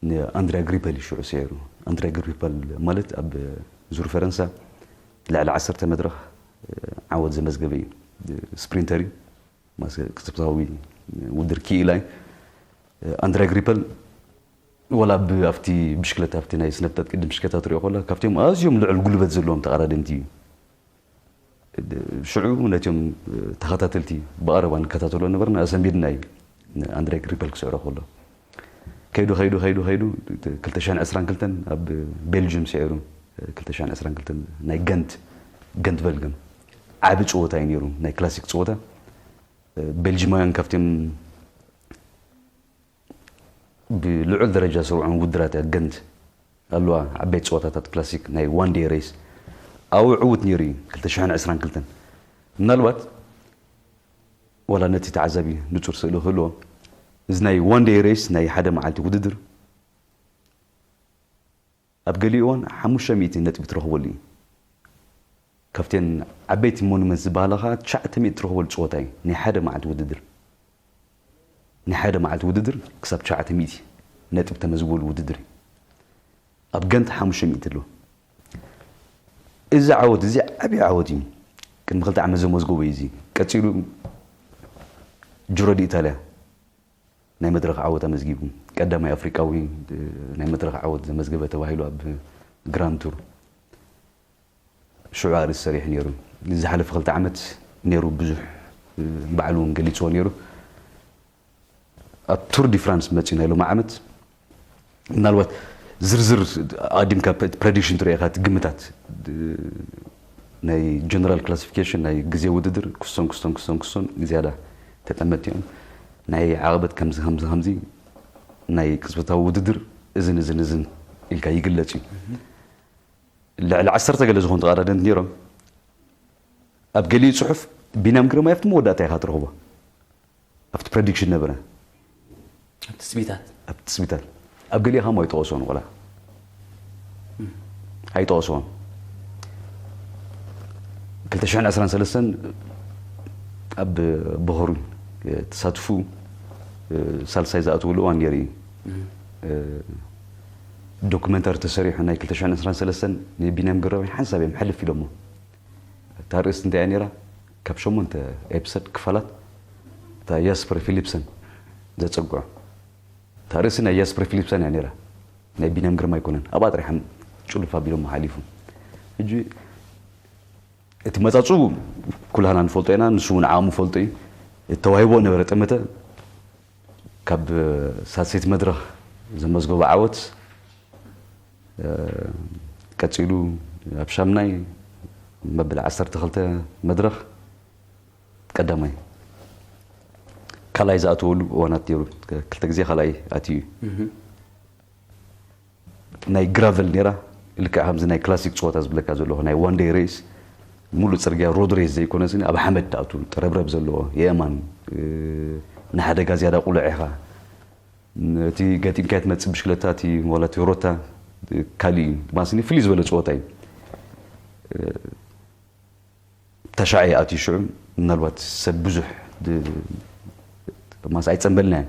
ንኣንድሪያ ግሪፐል እዩ ሽዑ ስዒሩ። ኣንድሪያ ግሪፐል ማለት ኣብ ዙር ፈረንሳ ልዕሊ ዓሰርተ መድረኽ ዓወት ዘመዝገበ እዩ። ስፕሪንተር እዩ። ማስ ቅጽብታዊ ውድድር ክኢላ እዩ። ኣንድሪያ ግሪፐል ወላ ብ ኣብቲ ብሽክለታ ኣብቲ ናይ ስነፍጠት ቅድም ብሽክለታ ትሪኦ ከላ ካብቲኦም ኣዝዮም ልዑል ጉልበት ዘለዎም ተቐዳደምቲ እዩ። ሽዑ ነቲኦም ተኸታተልቲ ብቐረባ ንከታተሎ ነበርና። ኣሰንቢድና እዩ ንኣንድሬ ግሪፐል ክስዕሮ ከሎ ከይዱ ከይዱ ከይዱ ከይዱ ክልተ ሽሕን ዕስራን ክልተን ኣብ ቤልጅም ስዒሩ። ክልተ ሽሕን ዕስራን ክልተን ናይ ገንት ገንት በልግም ዓቢ ጸወታ እዩ ነይሩ፣ ናይ ክላሲክ ጸወታ። ቤልጅማውያን ካብቲኦም ብልዑል ደረጃ ስርዖም ውድራት እያ ገንት ኣለዋ። ዓበይቲ ጸወታታት ክላሲክ ናይ ዋን ዴይ ሬስ ኣብኡ ዕዉት ነይሩ እዩ። ክልተ ሽሕን ዕስራን ክልተን ምናልባት ዋላ ነቲ ተዓዛቢ ንጹር ስእሊ ክህልዎ፣ እዚ ናይ ዋን ዴይ ሬስ ናይ ሓደ መዓልቲ ውድድር ኣብ ገሊኡ እዋን ሓሙሽተ ሚእቲ ነጥቢ ትረኽበሉ እዩ። ካብተን ዓበይቲ ሞኑመንት ዝበሃላ ኸዓ ትሽዓተ ሚእቲ ትረኽበሉ ጸወታ እዩ ናይ ሓደ መዓልቲ ውድድር። ናይ ሓደ መዓልቲ ውድድር ክሳብ ትሽዓተ ሚእቲ ነጥቢ ተመዝግበሉ ውድድር እዩ። ኣብ ገንት ሓሙሽተ ሚእቲ ኣሎ። እዚ ዓወት እዚ ዓብዪ ዓወት እዩ። ቅድሚ ክልተ ዓመት ዘመዝገቦ እዩ እዚ። ቀጺሉ ጅሮ ዲ ኢታልያ ናይ መድረኽ ዓወት ኣመዝጊቡ። ቀዳማይ ኣፍሪቃዊ ናይ መድረኽ ዓወት ዘመዝገበ ተባሂሉ ኣብ ግራንድ ቱር ሽዑ ኣርእስቲ ሰሪሑ ነይሩ። ዝሓለፈ ክልተ ዓመት ነይሩ ብዙሕ ባዕሉ እውን ገሊፅዎ ነይሩ። ኣብ ቱር ዲ ፍራንስ መፂኡ ናይ ሎሚ ዓመት ምናልባት ዝርዝር ኣዲምካ ፕ-፣ ፕሬዲክሽን ትሪኦ ኢኻ፣ እቲ ግምታት፣ እ፣ ናይ ጀነራል ክላሲፊኬሽን ናይ ግዜ ውድድር ክሶን ክሶን ክሶን ክሶን ዝያዳ ተጠመቲ እዮም። ናይ ዓቐበት ከምዚ ከምዚ ከምዚ ናይ ቅጽበታዊ ውድድር እዝን እዝን እዝን ኢልካ ይግለጽ እዩ። ልዕሊ ዓሰርተ ገለ ዝኾኑ ተቐዳደምቲ ነይሮም። ኣብ ገሊኡ ጽሑፍ ቢንያም ግርማይ ኣብቲ መወዳእታ ኢኻ ትረኽቦ። ኣብቲ ፕረዲክሽን ነበረ። ኣብ ትጽቢታት። ኣብ ትጽቢታት። ኣብ ገሊኡ ኸማ ኣይጠቐስዎን ቆላ። ኣይጠቐስዎን። ክልተ ሽሕን ዕስራን ሰለስተን ኣብ ቦኸሩ ተሳትፉ ሳልሳይ ዝኣትወሉ እዋን ነይሩ እዩ። እም። ዶኩመንታሪ ተሰሪሑ ናይ ክልተ ሽሕን ዕስራን ሰለስተን ንቢንያም ግርማይ ሓንሳብ እዮም ሕልፍ ኢሎሞ። እታ ርእስቲ እንታይ እያ ነይራ? ካብ ሸሞንተ ኤፒሶድ ክፋላት እታ ያስፐር ፊሊፕሰን ዘጸግዖ። እታ ርእሲ ናይ ያስፐር ፊሊፕሰን እያ ነይራ። ናይ ቢንያም ግርማ ኣይኮነን። ኣብኣ ጥሪሓም ጭሉፍ ኣቢሎሞ ሓሊፉ። ሕጂ እቲ መጻጹ ኩላህና ንፈልጦ ኢና፣ ንሱ እውን ዓቕሙ ፈልጦ እዩ። ተዋሂቦ ነበረ ጠመተ። ካብ ሳልሰይቲ መድረኽ ዘመዝገቦ ዓወት፣ እ፣ ቀጺሉ ኣብ ሻምናይ መበል ዓሰርተ ክልተ መድረኽ ቀዳማይ፣ ካልኣይ ዝኣተወሉ እዋናት ነይሩ። ክልተ ግዜ ካልኣይ ኣትዩ እዩ። እህ። ናይ ግራቨል ነይራ፣ ልክዕ ከምዚ ናይ ክላሲክ ጸወታ ዝብለካ ዘለኹ፣ ናይ ዋን ደይ ሬስ፣ ሙሉእ ጽርግያ ሮድ ሬስ ዘይኮነስ፣ ኣብ ሓመድ ትኣቱ፣ ጥረብረብ ዘለዎ፣ የእማን፣ እ፣ ንሓደጋ ዝያዳ ቁሉዕ ኢኻ። እቲ ገጢምካዮ ትመጽእ ብሽክለታ፣ እቲ ዋላ እቲ ሮታ፣ እ፣ ካልእ እዩ። ማስኒ ፍልይ ዝበለ ጸወታ እዩ። እ፣ ተሻዒ ኣትዩ ሽዑ፣ ምናልባት ሰብ ብዙሕ ድ-፣ ማስ ኣይጸንበልናን።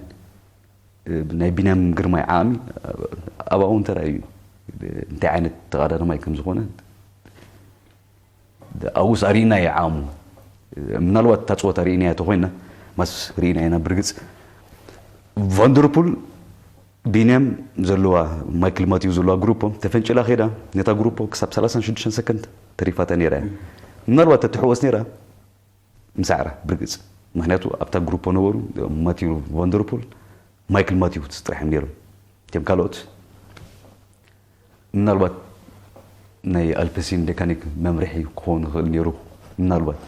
እ፣ ናይ ቢንያም ግርማይ ዓቕሚ ኣብኡ እውን ተራእዩ እዩ። እንታይ ዓይነት ተቐዳዳማይ ከም ዝኾነ ኣብኡስ ኣርኢና እዩ ዓቕሙ። ምናልባት እታ ጸወታ ርኢናያ ተኾይና፣ ማስ ርኢና ኢና ብርግጽ። ቫንደርፑል ቢንያም ዘለዋ፣ ማይክል ማቲው ዘለዋ ግሩፖ ተፈንጭላ ከይዳ፣ ነታ ግሩፖ ክሳብ ሰላሳን ሽዱሽተን ሰከንድ ተሪፋታ ነይራ እያ። ምናልባት ተትሕወስ ነይራ፣ ምሳዕራ ብርግጽ። ምኽንያቱ ኣብታ ግሩፖ ነበሩ፣ ማቲው ቫንደርፑል፣ ማይክል ማቲው ጥራሕ እዮም ነይሮም። እቲኦም ካልኦት ምናልባት ናይ ኣልፕሲን ዴካኒክ መምርሒ ክኸውን ይኽእል ነይሩ። ምናልባት፣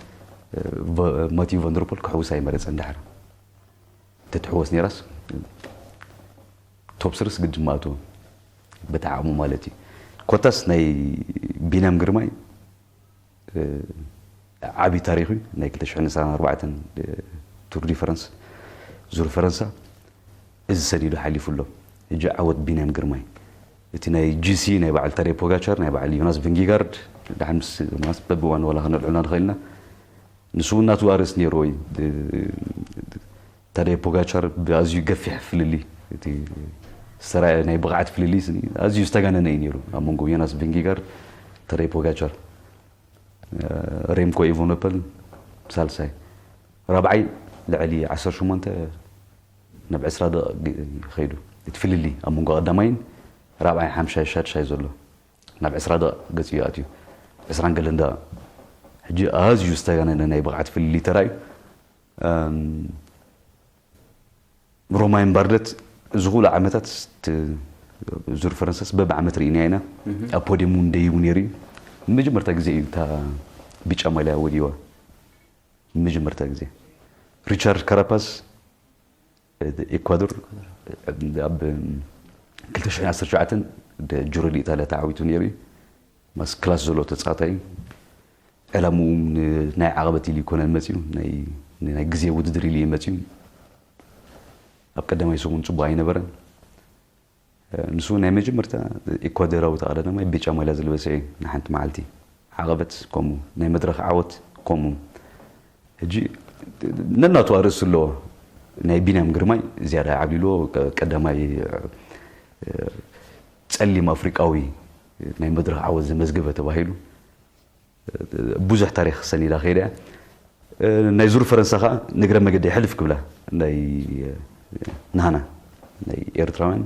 እ፣ ቨ-፣ ማቲው ቫንደርፖል ክሕውስ ኣይመረጸን። ድሓር ተትሕወስ ነይራስ፣ ቶፕ ስርስ ግድን ምኣተወ፣ በቲ ዓቕሙ ማለት እዩ። ኮታስ ናይ ቢንያም ግርማይ፣ እ፣ ዓቢ ታሪኽ እዩ። ናይ ክልተ ሽሕን ዕስራን ኣርባዕተን፣ እ፣ ቱር ዲ ፈረንስ፣ ዙር ፈረንሳ፣ እዚ ሰኒዱ ሓሊፉ ኣሎ። ሕጂ ዓወት ቢንያም ግርማይ። እቲ ናይ ጂሲ ናይ በዓል ታደይ ፖጋቻር፣ ናይ በዓል ዮናስ ቪንጊጋርድ፣ ድሓን ምስ ዮናስ በብእዋኑ ዋላ ከነልዕላ ንኽእል ኢና። ንሱ እውን ናቱ ኣርእስቲ ነይርዎ እዩ። ታደይ ፖጋቻር ብኣዝዩ ገፊሕ ፍልልይ፣ እቲ ዝተራእየ ናይ ብቕዓት ፍልልይ ስኒ ኣዝዩ ዝተጋነነ እዩ ነይሩ ኣብ መንጎ ዮናስ ቪንጊጋርድ፣ ታደይ ፖጋቻር። ሬምኮ ኢቮኖፐል ሳልሳይ፣ ራብዓይ ልዕሊ ዓሰርተ ሸሞንተ ናብ ዕስራ ደቂቕ ኸይዱ። እቲ ፍልልይ ኣብ መንጎ ቀዳማይን ራብዓይ ሓምሻይ ሻድሻይ ዘሎ ናብ ዕስራ ደቂቕ ገፂኡ ኣትዩ። ዕስራን ገለን ደቂቕ። ሕጂ ኣዝዩ ዝተጋነነ ናይ ብቕዓት ፍልልይ ተራእዩ። ሮማይን ባርደት እዚ ኩሉ ዓመታት ዙር ፈረንሳስ በብዓመት ርኢና ኢና። ኣብ ፖዲየም እውን ደይቡ ነይሩ እዩ። ንመጀመርታ ግዜ እዩ እታ ብጫ ማልያ ወዲዋ። ንመጀመርታ ግዜ ሪቻርድ ካራፓስ፣ ኤኳዶር፣ ኣብ ክልተ ሽሕን ዓሰርተ ሸውዓተን ጅሮ ዲ ኢጣልያ ተዓዊቱ ነይሩ እዩ። ማስ ክላስ ዘሎ ተጻዋታይ እዩ። ዕላምኡ ናይ ዓቐበት ኢሉ ይኮነን መጺኡ፣ ናይ ግዜ ውድድር ኢሉ እዩ መጺኡ። ኣብ ቀዳማይ ሰሙን ጽቡቕ ኣይነበረን። ንሱ ናይ መጀመርታ ኢኳዶራዊ ተቐዳዳማይ ብጫ ማልያ ዝለበሰ እዩ። ንሓንቲ መዓልቲ ዓቐበት ከምኡ ናይ መድረኽ ዓወት ከምኡ። ሕጂ ነናቱ ኣርእስቲ ኣለዎ። ናይ ቢንያም ግርማይ ዝያዳ ዓብሊልዎ ቀዳማይ ጸሊም ኣፍሪቃዊ ናይ መድረኽ ዓወት ዘመዝገበ ተባሂሉ ብዙሕ ታሪኽ ሰኒዳ ከይዳ እያ። ናይ ዙር ፈረንሳ ከዓ ንግረ መገዲ ሕልፍ ክብላ ናይ ናህና ናይ ኤርትራውያን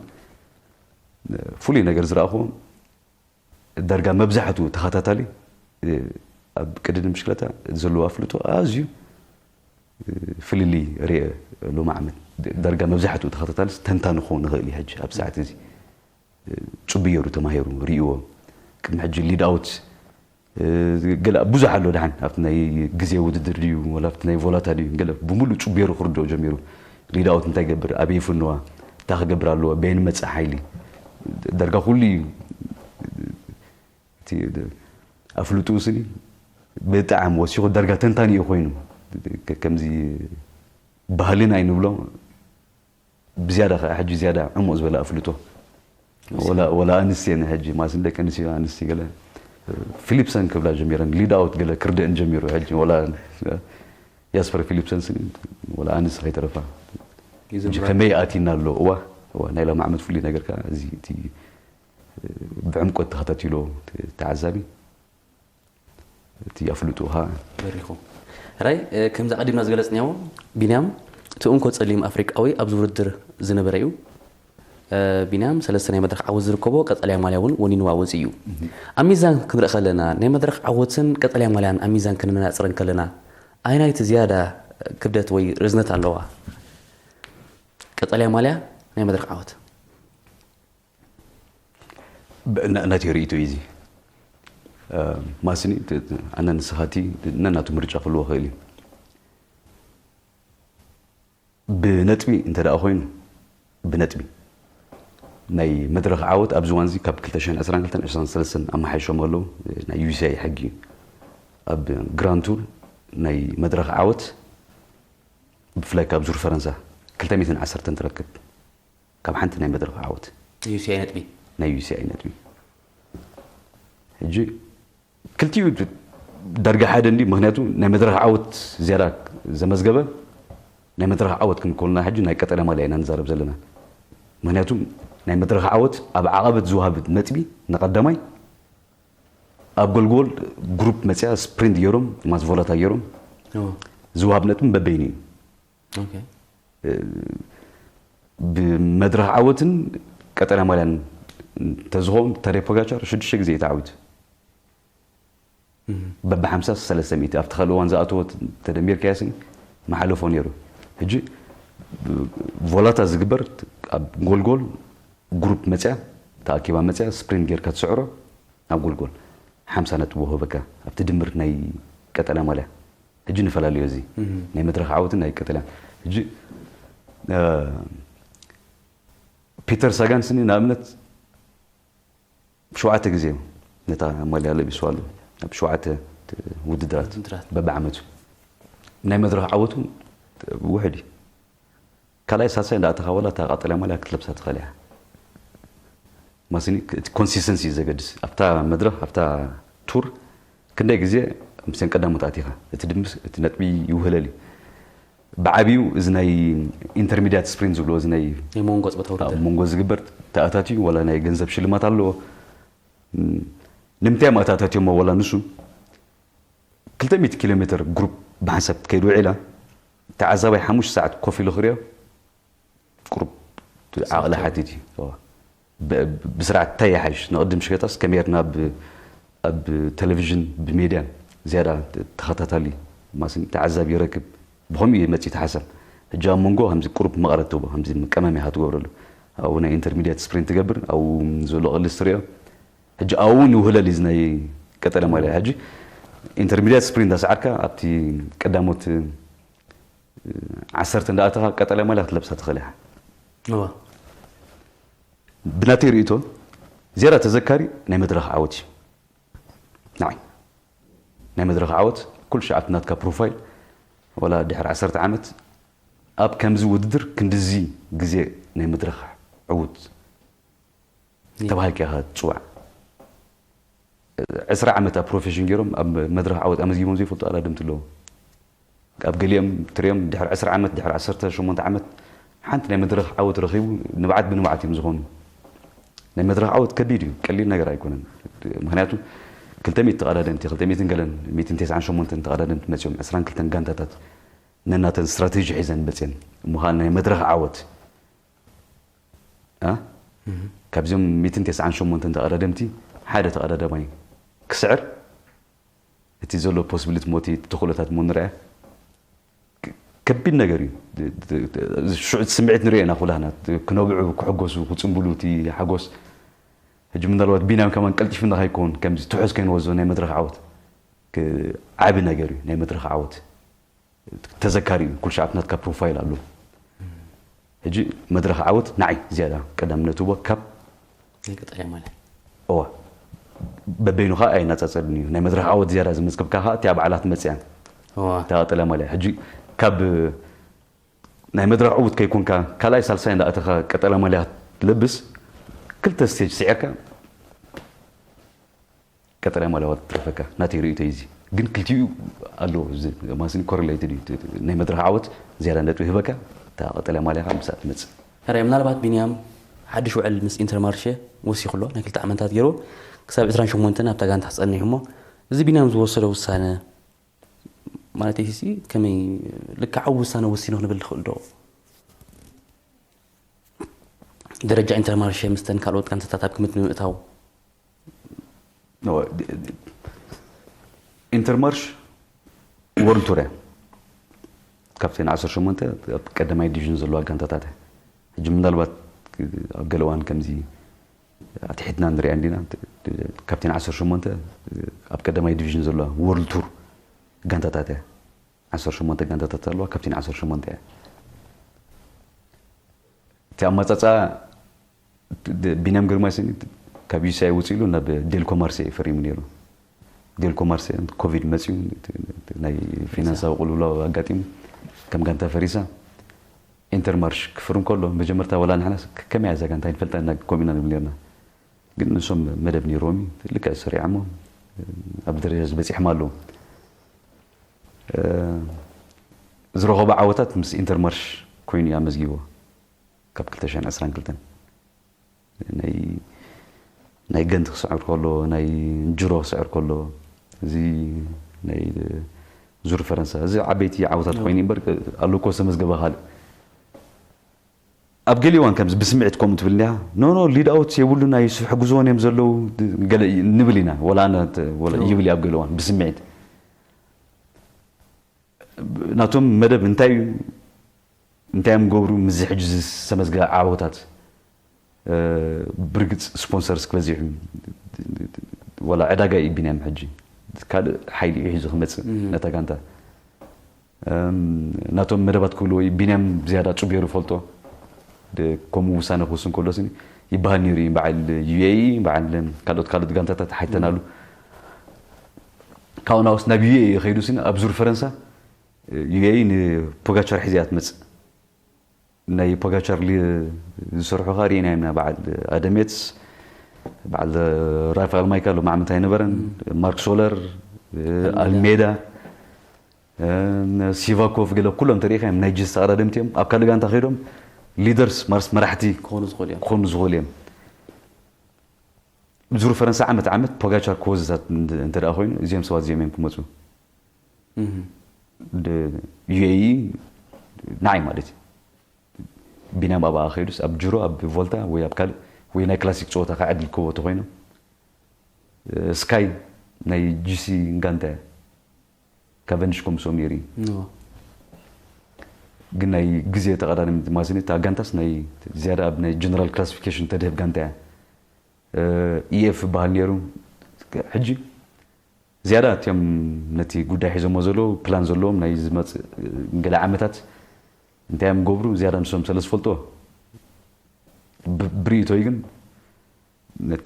ፍሉይ ነገር ዝረኣኹዎ ዳርጋ መብዛሕትኡ ተኸታታሊ ኣብ ቅድድም ብሽክለታ ዘለዎ ኣፍልጦ ኣዝዩ ፍልልይ ርኤ ሎሚ ዓመት ዳርጋ መብዛሕትኡ ተኸታታሊ ተንታኒ ክኸውን ንኽእል እዩ ሕጂ ኣብ ሰዓት እዚ ጽቡይ ገይሩ ተማሂሩ ርእይዎ። ቅድሚ ሕጂ ሊድ ኣውት ገለ ብዙሕ ኣሎ ድሓን ኣብቲ ናይ ግዜ ውድድር ድዩ ወላ ኣብቲ ናይ ቮላታ ድዩ ገለ ብምሉእ ጽቡይ ገይሩ ክርድኦ ጀሚሩ። ሊድ ኣውት እንታይ ይገብር ኣበይ ይፍንዋ እንታይ ክገብር ኣለዎ በየን መጽእ ሓይሊ ዳርጋ ኩሉ እዩ እቲ ኣፍልጥኡ ስኒ ብጣዕሚ ወሲኹ ዳርጋ ተንታኒ እዩ ኮይኑ ከምዚ ባህልና ኣይንብሎ ብዝያዳ ከዓ ሕጂ ዝያዳ ዕሙቕ ዝበለ ኣፍልጦ ወላ ኣንስቲ የን ሕጂ ማስን ደቂ ኣንስትዮ ኣንስቲ ገለ ፊሊፕሰን ክብላ ጀሚረን ሊድ ኣውት ገለ ክርደእን ጀሚሩ ሕጂ ወላ ያስፐር ፊሊፕሰን ስኒ ወላ ኣንስቲ ከይተረፋ ሕጂ ከመይ ኣቲና ኣሎ እዋ እዋ ናይ ሎም ዓመት ፍሉይ ነገር ከዓ እዚ እቲ ብዕምቆት ተኸታቲሎ ተዓዛቢ እቲ ኣፍልጦኻ በሪኹ። ሕራይ ከምዚ ኣቐዲምና ዝገለጽናዮ ቢንያም እቲ እንኮ ጸሊም ኣፍሪቃዊ ኣብዚ ውድድር ዝነበረ እዩ። ቢንያም ሰለስተ ናይ መድረኽ ዓወት ዝርከቦ ቀጠልያ ማልያ እውን ወኒንዋ ወፂኡ እዩ። ኣብ ሚዛን ክንርኢ ከለና ናይ መድረኽ ዓወትን ቀጠልያ ማልያን ኣብ ሚዛን ከነነፃፅረን ከለና ኣየናይቲ ዝያዳ ክብደት ወይ ርዝነት ኣለዋ? ቀጠልያ ማልያ ናይ መድረኽ ዓወት ናተይ ርእይቶ እዩ እዚ ማስኒ ኣነ ንስኻቲ ነናቱ ምርጫ ክህልዎ ክእል እዩ ብነጥቢ እንተ ደኣ ኮይኑ ብነጥቢ ናይ መድረኽ ዓወት ኣብዚ ዋንዚ ካብ ክልተ ሽሕን ዕስራን ክልተን ዕስራን ሰለስተን ኣመሓይሾም ኣለዉ ናይ ዩሲኣይ ሕጊ እዩ ኣብ ግራንድ ቱር ናይ መድረኽ ዓወት ብፍላይ ካብ ዙር ፈረንሳ ክልተ ሚእትን ዓሰርተን ትረክብ ካብ ሓንቲ ናይ መድረኽ ዓወት ናይ ዩሲኣይ ነጥቢ ናይ ዩሲኣይ ነጥቢ ሕጂ ክልቲኡ ዳርጋ ሓደ እንዲ ምክንያቱ ናይ መድረኽ ዓወት ዝያዳ ዘመዝገበ ናይ መድረኽ ዓወት ክንኮልና ሕጂ ናይ ቀጠልያ ማልያ ኢና ንዛረብ ዘለና ምክንያቱ ናይ መድረኽ ዓወት ኣብ ዓቐበት ዝወሃብ ነጥቢ ንቀዳማይ ኣብ ጎልጎል ግሩፕ መፅያ ስፕሪንት ገይሮም ማስ ቮላታ ገይሮም ዝወሃብ ነጥቢ በበይኑ እዩ ብመድረኽ ዓወትን ቀጠልያ ማልያን እንተዝኸውን ታደይ ፖጋቻር ሽዱሽተ ግዜ እዩ ተዓዊቱ በቢ ሓምሳ ሰለስተ ሚእቲ ኣብቲ ካልእ እዋን ዝኣተወ ተደሚርካዮ ስኒ መሓለፎ ነይሩ ሕጂ ቮላታ ዝግበር ኣብ ጎልጎል ግሩፕ መፅያ ተኣኪባ መፅያ ስፕሪንት ጌርካ ትስዕሮ ኣብ ጎልጎል ሓምሳ ነጥቢ ወህበካ ኣብቲ ድምር ናይ ቀጠልያ ማልያ ሕጂ ንፈላለዮ እዚ ናይ መድረኽ ዓወትን ናይ ቀጠልያ ሕጂ ፒተር ሳጋን ስኒ ንኣብነት ሸውዓተ ግዜ ነታ ማልያ ለቢስዋ ኣሎ ኣብ ሸውዓተ ውድድራት በብዓመቱ ናይ መድረኽ ዓወቱ ውሕድ እዩ ካልኣይ ሳልሳይ እንዳኣተኻ ወላ እታ ቀጠልያ ማልያ ክትለብሳ ትኽእል እያ ማስኒ እቲ ኮንሲስተንሲ እዩ ዘገድስ። ኣብታ መድረኽ ኣብታ ቱር ክንደይ ግዜ ምስን ቀዳሞት ኣቲኻ እቲ ድምስ እቲ ነጥቢ ይውህለል እዩ። ብዓብዩ እዚ ናይ ኢንተርሚዲያት ስፕሪንት ዝብሎ እዚ ናይ ናይ መንጎ ጸወታ ውድድር ኣብ መንጎ ዝግበር ተኣታትዩ ዋላ ናይ ገንዘብ ሽልማት ኣለዎ። ንምንታይ እዮም ኣተኣታትዮሞ ዋላ ንሱ ክልተ ሚእቲ ኪሎ ሜትር ግሩፕ ብሓንሳብ ትከይድ ውዒላ ተዓዛባይ ሓሙሽተ ሰዓት ኮፍ ኢሉ ክሪኦ ቁሩብ ዓቕሊ ሓቲት እዩ። ብስርዓት እንታይ ይሓይሽ ንቕድም ሽገታስ ከመይ ርና ኣብ ቴሌቪዥን ብሜድያ ዝያዳ ተኸታታሊ ማስን ተዓዛቢ ይረክብ ብኸምኡ እዩ መፅእ ተሓሳብ። ሕጂ ኣብ መንጎ ከምዚ ቁሩብ መቐረት ትህቦ ከምዚ ቀመም ኢኻ ትገብረሉ ኣብኡ ናይ ኢንተርሚዲየት ስፕሪንት ትገብር ኣብኡ ዘሎ ቅልስ ትሪኦ። ሕጂ ኣብኡ እውን ይውህለል እዚ ናይ ቀጠለ ማልያ ሕጂ ኢንተርሚዲየት ስፕሪንት እንዳሰዓርካ ኣብቲ ቀዳሞት ዓሰርተ እንዳኣተኻ ቀጠለ ማልያ ክትለብሳ ትኽእል ኢኻ። እዋ ብናተይ ርእቶ ዝያዳ ተዘካሪ ናይ መድረኽ ዓወት እዩ። ንዓይ ናይ መድረኽ ዓወት ኩሉ ሻዕ ኣብቲ ናትካ ፕሮፋይል ዋላ ድሕሪ ዓሰርተ ዓመት ኣብ ከምዚ ውድድር ክንድዚ ግዜ ናይ መድረኽ ዕውት ተባሂልካ ኢኻ ትፅዋዕ። ዕስራ ዓመት ኣብ ፕሮፌሽን ገይሮም ኣብ መድረኽ ዓወት ኣመዝጊቦም ዘይፈልጡ ኣላድምቲ ኣለዉ። ኣብ ገሊኦም ትሪኦም ድሕሪ ዕስራ ዓመት ድሕሪ ዓሰርተ ሸሞንተ ዓመት ሓንቲ ናይ መድረኽ ዓወት ረኺቡ ንብዓት ብንብዓት እዮም ዝኾኑ። ናይ መድረኽ ዓወት ከቢድ እዩ፣ ቀሊል ነገር ኣይኮነን። ምክንያቱ ክልተ ሚእቲ ተቐዳደምቲ ክልተ ሚእትን ገለን ሚእትን ተስዓን ሸሞንተን ተቐዳደምቲ መፂኦም ዕስራን ክልተን ጋንታታት ነናተን ስትራቴጂ ሒዘን መፅየን እሞ ከዓ ናይ መድረኽ ዓወት እ? ካብዚኦም ሚእትን ተስዓን ሸሞንተን ተቐዳደምቲ ሓደ ተቐዳዳማይ ክስዕር እቲ ዘሎ ፖስብሊቲ ሞቲ ተኽእሎታት ሞ ንርአ ከቢድ ነገር እዩ። ሽዑ ስምዒት ንሪኦ ኢና ኩላህና ክነብዑ ክሕጎሱ ክፅምብሉ እቲ ሓጎስ ሕጂ ምናልባት ቢናም ከማን ቀልጢፍና ከይከውን ከምዚ ትሑዝ ከይንወዞ ናይ መድረኽ ዓወት ዓቢ ነገር እዩ ናይ መድረኽ ዓወት ተዘካሪ እዩ ኩሉ ሸዓት ናትካ ፕሮፋይል ኣሎ ሕጂ መድረኽ ዓወት ንዓይ ዝያዳ ቀዳምነት ህቦ ካብ ናይ ቀጠልያ ማልያ እዋ በበይኑ ከዓ ኣይነፃፀልን እዩ ናይ መድረኽ ዓወት ዝያዳ ዝመዝገብካ ከዓ እቲያ በዓላት መፅያን እዋ እታ ቀጠልያ ማልያ ሕጂ ካብ ናይ መድረኽ ዕውት ከይኮንካ ካልኣይ ሳልሳይ እንዳእተኻ ቀጠልያ ማልያ ትለብስ ክልተ ስቴጅ ስዒርካ ቀጠልያ ማልያ ዋላ ትረፈካ ናተይ ርእይቶ እዚ ግን ክልቲኡ ኣሎ ማስኒ ኮረሌትድ እዩ ናይ መድረኽ ዓወት ዝያዳ ነጥቢ ህበካ እታ ቀጠልያ ማልያ ከዓ ምሳእ ትመፅእ ሕራይ ምናልባት ቢንያም ሓድሽ ውዕል ምስ ኢንተርማርሼ ወሲኹ ኣሎ ናይ ክልተ ዓመታት ገይሩ ክሳብ ዕስራን ሸሞንተን ኣብታ ጋንታ ክፀንሕ እሞ እዚ ቢንያም ዝወሰዶ ውሳነ ማለት ሲ ከመይ ልክዓዊ ውሳነ ወሲኑ ክንብል ንኽእል ዶ ደረጃ ኢንተርማርሼ ምስተን ካልኦት ጋንታታት ኣብ ግምት ንምእታው ኢንተርማርሽ ወርልድ ቱር እያ ካብተን ዓሰርተ ሸሞንተ ኣብ ቀዳማይ ዲቪዥን ዘለዋ ጋንታታት እያ ሕጂ ምናልባት ኣብ ገለ እዋን ከምዚ ኣትሒትና ንሪኣ እንዲና ካብተን ዓሰርተ ሸሞንተ ኣብ ቀዳማይ ዲቪዥን ዘለዋ ወርልድ ቱር ጋንታታት እያ ዓሰርተ ሸሞንተ ጋንታታት ኣለዋ ካብተን ዓሰርተ ሸሞንተ እያ እቲ ኣማፃፃ ቢንያም ግርማይ ስኒ ካብ ዩሲኣይ ውፅእ ኢሉ ናብ ዴልኮ ማርሴ እዩ ፈሪሙ ነይሩ ዴልኮ ማርሴ ኮቪድ መፅዩ ናይ ፊናንሳዊ ቅልውላው ኣጋጢሙ ከም ጋንታ ፈሪሳ ኢንተርማርሽ ክፍርም ከሎ መጀመርታ ወላ ንሕና ከመይ እያ እዛ ጋንታ ይንፈልጣ ኢና ከምኡ ኢና ንብል ነርና ግን ንሶም መደብ ነይሮም እዩ ልክዕ ሰሪዖሞ ኣብ ደረጃ ዝበፂሖም ኣለዉ ዝረኸቦ ዓወታት ምስ ኢንተርማርሽ ኮይኑ እዩ ኣመዝጊቦ ካብ ክልተ ሽሕን ዕስራን ክልተን ናይ ናይ ገንት ክስዕር ከሎ ናይ ጅሮ ክስዕር ከሎ እዚ ናይ ዙር ፈረንሳ እዚ ዓበይቲ ዓወታት ኮይኑ እምበር ኣለኮ ዝተመዝገበ ካልእ ኣብ ገሊእ እዋን ከምዚ ብስምዒት ከምኡ ትብል እንዲያ ኖ ኖ ሊድ ኣውት የብሉን ኣይስሕግዝዎን እዮም ዘለዉ ገለ ንብል ኢና ወላ ኣነ ወላ ይብል እዩ ኣብ ገሊእ እዋን ብስምዒት ናቶም መደብ እንታይ እዩ እንታይ እዮም ገብሩ ምዚ ሕጂ ዝተመዝገበ ዓወታት ብርግፅ ስፖንሰርስ ክበዚሑ ዋላ ዕዳጋ እዩ ቢንያም ሕጂ ካልእ ሓይሊ እዩ ሒዙ ክመፅእ ነታ ጋንታ ናቶም መደባት ክብልዎ እዩ ቢንያም ዝያዳ ፁ ገይሩ ይፈልጦ ከምኡ ውሳነ ክውስን ከሎ ስኒ ይበሃል ነይሩ እዩ በዓል ዩኤኢ በዓል ካልኦት ካልኦት ጋንታታት ሓይተናሉ ካብኡ ናውስ ናብ ዩኤኢ ከይዱ ስኒ ኣብ ዙር ፈረንሳ ዩኤኢ ንፖጋቻር ሒዚያ ትመፅእ ናይ ፖጋቻር ዝሰርሑ ካ ርኢና ኢና በዓል ኣደሜትስ በዓል ራፋኤል ማይካ ሎሚ ዓመት ኣይነበረን። ማርክ ሶለር፣ ኣልሜዳ፣ ሲቫኮቭ፣ ገለ ኩሎም ተሪኢኻዮም ናይ ጅስ ተቐዳደምቲ እዮም። ኣብ ካልእ ጋንታ ከይዶም ሊደርስ ማርስ መራሕቲ ክኾኑ ዝኽእሉ እዮም። ክኾኑ ዝኽእሉ እዮም። ዙር ፈረንሳ ዓመት ዓመት ፖጋቻር ክወዝታት እንተ ደኣ ኮይኑ እዚኦም ሰባት እዚኦም እዮም ክመፁ። ዩኤኢ ንዓይ ማለት እዩ። ቢንያም ኣብኣ ከይዱስ ኣብ ጅሮ ኣብ ቮልታ ወይ ኣብ ካልእ ወይ ናይ ክላሲክ ፀወታ ከዓ ዕድል ክህቦ ተኮይኑ ስካይ ናይ ጂሲ ጋንታ እያ። ካቨንዲሽ ከምሶም ይርኢ ግን ናይ ግዜ ተቐዳደምቲ ማሲኒ እታ ጋንታስ ናይ ዝያዳ ኣብ ናይ ጀነራል ክላሲፊኬሽን ተድህብ ጋንታ እያ። ኢኤፍ ይበሃል ነይሩ። ሕጂ ዝያዳ እቲኦም ነቲ ጉዳይ ሒዞሞ ዘለዉ ፕላን ዘለዎም ናይ ዝመፅእ ገለ ዓመታት እንታይ እዮም ገብሩ ዝያዳ ንሶም ስለ ዝፈልጦ ብርእይቶይ ግን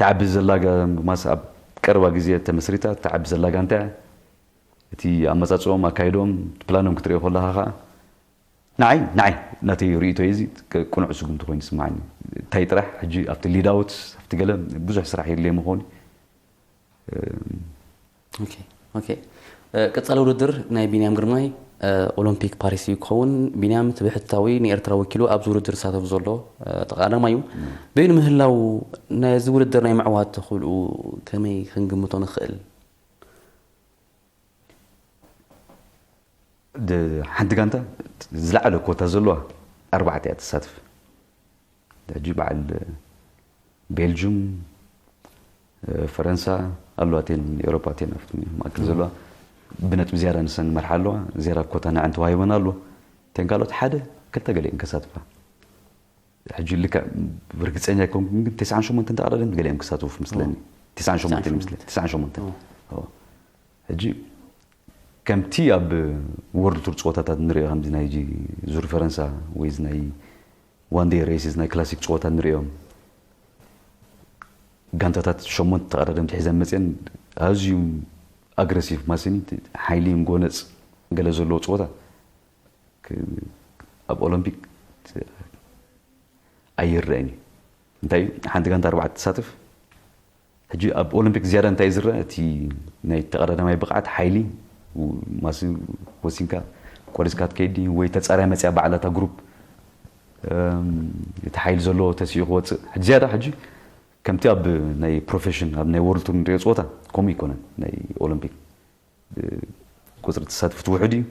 ተዓቢ ዘላ ማስ ኣብ ቀረባ ግዜ ተመስሪታ ተዓቢ ዘላ ጋንታ እቲ ኣመፃፅኦም ኣካይዶም ፕላኖም ክትሪኦ ከለካ ከዓ ንዓይ ንዓይ ናተይ ርእይቶ እዚ ቅኑዕ ስጉምቲ ኮይኑ ይስምዓኒ። እንታይ ጥራሕ ሕጂ ኣብቲ ሊዳውት ኣብቲ ገለ ብዙሕ ስራሕ የድልየ ምኾኑ ኦኬ ኦኬ ቀጻሊ ውድድር ናይ ቢንያም ግርማይ ኦሎምፒክ ፓሪስ እዩ ክኸውን። ቢንያም እቲ ብሕታዊ ንኤርትራ ወኪሉ ኣብዚ ውድድር ዝሳተፍ ዘሎ ተቃዳማይ እዩ። በይኑ ምህላው ነዚ ውድድር ናይ ምዕዋት ተኽእልኡ ከመይ ክንግምቶ ንኽእል? ሓንቲ ጋንታ ዝለዓለ ኮታ ዘለዋ ኣርባዕተ እያ ትሳትፍ። ሕጂ በዓል ቤልጁም፣ ፈረንሳ ኣለዋ፣ ቴን ኤውሮፓ ቴን ኣብቲ ማእከል ዘለዋ ብነጥቢ ዝያዳ ንሰን መርሓ ኣለዋ። ዝያዳ ኮታ ንዐን ተዋሂበን ኣሎ። ቴን ካልኦት ሓደ ክልተ ገለ እየን ከሳትፋ። ሕጂ ልክዕ ርግፀኛ ኣይኮንኩን፣ ግን ተስዓን ሸሞንተን ተቐዳደምቲ ገሊኦም ክሳተፉ ምስለኒ። ተስዓን ሸሞንተን ይመስለኒ። ተስዓን ሸሞንተን። ሕጂ ከምቲ ኣብ ወርልድ ቱር ፀወታታት ንሪኦ ከምዚ ናይ ዙር ፈረንሳ ወይ እዚ ናይ ዋን ዴይ ሬስስ ናይ ክላሲክ ፀወታ ንሪኦም ጋንታታት ሸሞንተ ተቐዳደምቲ ሒዘን መፅአን ኣዝዩ ኣግረሲቭ ማሲኒ ሓይሊ ጎነፅ ገለ ዘለዎ ፀወታ ኣብ ኦሎምፒክ ኣይረአን እዩ። እንታይ ሓንቲ ጋንታ ኣርባዕተ ትሳተፍ ሕጂ ኣብ ኦሎምፒክ ዝያዳ እንታይ ዝረአ እቲ ናይ ተቐዳዳማይ ብቕዓት ሓይሊ ማሲ ወሲንካ ቆሪስካ ትከይድ ወይ ተፃርያ መፅያ ባዕላታ ግሩፕ እቲ ሓይሊ ዘለዎ ተሲኡ ክወፅእ ዝያዳ ሕጂ ከምቲ ኣብ ናይ ፕሮፌሽን ኣብ ናይ ወርልድ ቱር ንሪኦ ፀወታ ከምኡ ይኮነን ናይ ኦሎምፒክ ቁፅሪ ተሳትፍቲ ውሑድ እዩ።